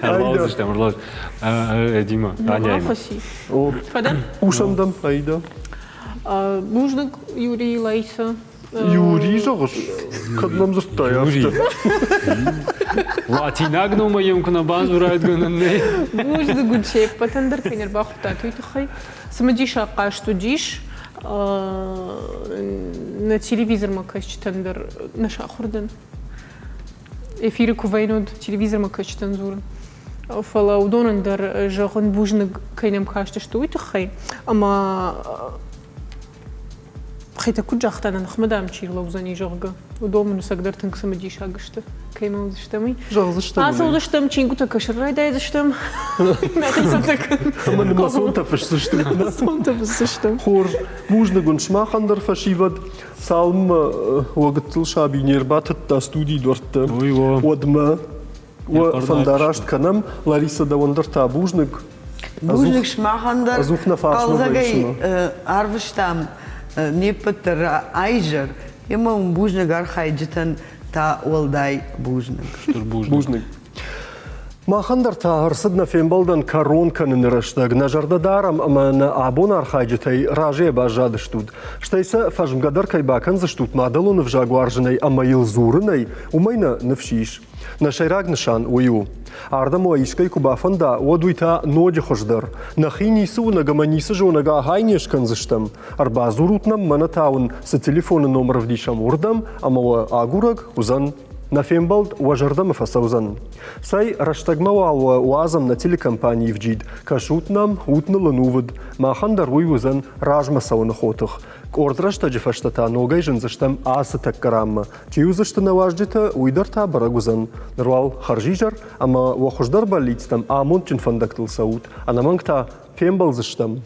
S2: Ӕрлӕудзыстӕм, ӕрлӕудзыстӕм. Дима, Аняимӕ.
S3: Фӕдӕн?
S1: Хъусӕм дӕм, Аида.
S3: Бузныг, Юрий, Лариса.
S1: Юрий зӕгъыс? Кӕд нӕм дзырдтай афтӕ?
S2: Латинаг номӕй йӕм куы нӕ бадзурайд гӕнӕн нӕй.
S3: Бузныг уын се ппӕтӕн дӕр кӕй не рбахуыдтат, уый тыххӕй. Цымыдисаг хъазт уыдис. Нӕ телевизормӕ кӕсджытӕн дӕр нӕ сахуыр дӕн. Эфиры куы вӕййын, уӕд телевизормӕ кӕсджытӕн дзурын. Фӕлӕ уыдонӕн дӕр зӕгъын бузныг, кӕй нӕм кастысты, уый тыххӕй. Ӕмӕ Хетӕг куыд загъта, нӕ ныхмӕ дам чи рлӕудзӕни, зӕгъгӕ, уыдон мын ӕцӕгдӕр тынг цымыдисаг сты. Кӕимӕ уыдзыстӕм, уый?
S1: Зӕгъдзыстӕм.
S3: Ацӕудзыстӕм, чингуытӕ кӕсын райдайдзыстӕм. Нӕхицӕн
S1: Ӕмӕ нымӕцонтӕ фысдзыстут.
S3: Нымӕцонтӕ фысдзыстӕм.
S1: Хорз. Бузныг уын сымахӕн дӕр, фӕсивӕд. Цалынмӕ уӕ гыццыл саби не рбатыдта студийы дуӕртты, уӕдмӕ Уӕ фӕндараст кӕнӕм. Лариса, дӕуӕн дӕр та бузныг.
S4: Бузныг сымахӕн дӕр.
S1: Ӕдзух нӕ фарсмӕ
S4: Хъӕлдзӕгӕй арвыстам не ппӕт дӕр айзӕр. Ӕмӕ уын бузныг архайджытӕн та уӕлдай бузныг.
S2: Стыр бузныг.
S1: Бузныг. Махӕн дӕр та ӕрцыд нӕ фембӕлдӕн кӕрон кӕныны рӕстӕг. Нӕ зӕрдӕ дарӕм ӕмӕ нӕ абон архайджытӕй разыйӕ баззадыстут. Стӕй сӕ фӕзмгӕ дӕр кӕй бакӕндзыстут мадӕлон ӕвзаг уарзынӕй ӕмӕ йыл дзурынӕй, уымӕй нӕ ныфс ис. Нӕ сӕйраг нысан уый у. Ардӕм уӕ искӕй куы бафӕнда, уӕд уый та ноджы хуыздӕр. Нӕхи ницы уынӕг ӕмӕ ницы зонӕг ахӕй не скӕндзыстӕм. Ӕрбадзурут нӕм, мӕнӕ та уын цы телефоны номыр ӕвдисӕм, уырдӕм, ӕмӕ уӕ агурӕг уыдзӕн. Нӕ фембӕлд уӕ зӕрдӕмӕ фӕцӕудзӕн. Цӕй, рӕстӕгмӕ уал уӕ уадзӕм нӕ телекомпанийы вджид. Кӕсут нӕм, ут ныл ӕнувыд. Махӕн дӕр уый уыдзӕн размӕ цӕуыны хотых. Къорд рӕстӕджы фӕстӕ та ногӕй зындзыстӕм ацы тӕккӕ ранмӕ. Чи уыдзысты нӕ уазджытӕ, уый дӕр та бӕрӕг уыдзӕн. Ныр уал хӕрзизӕр ӕмӕ уӕ хуыздӕр бӕллицтӕм амондджын фӕндӕгтыл цӕут. Ӕнӕмӕнг та фембӕлдзыстӕм.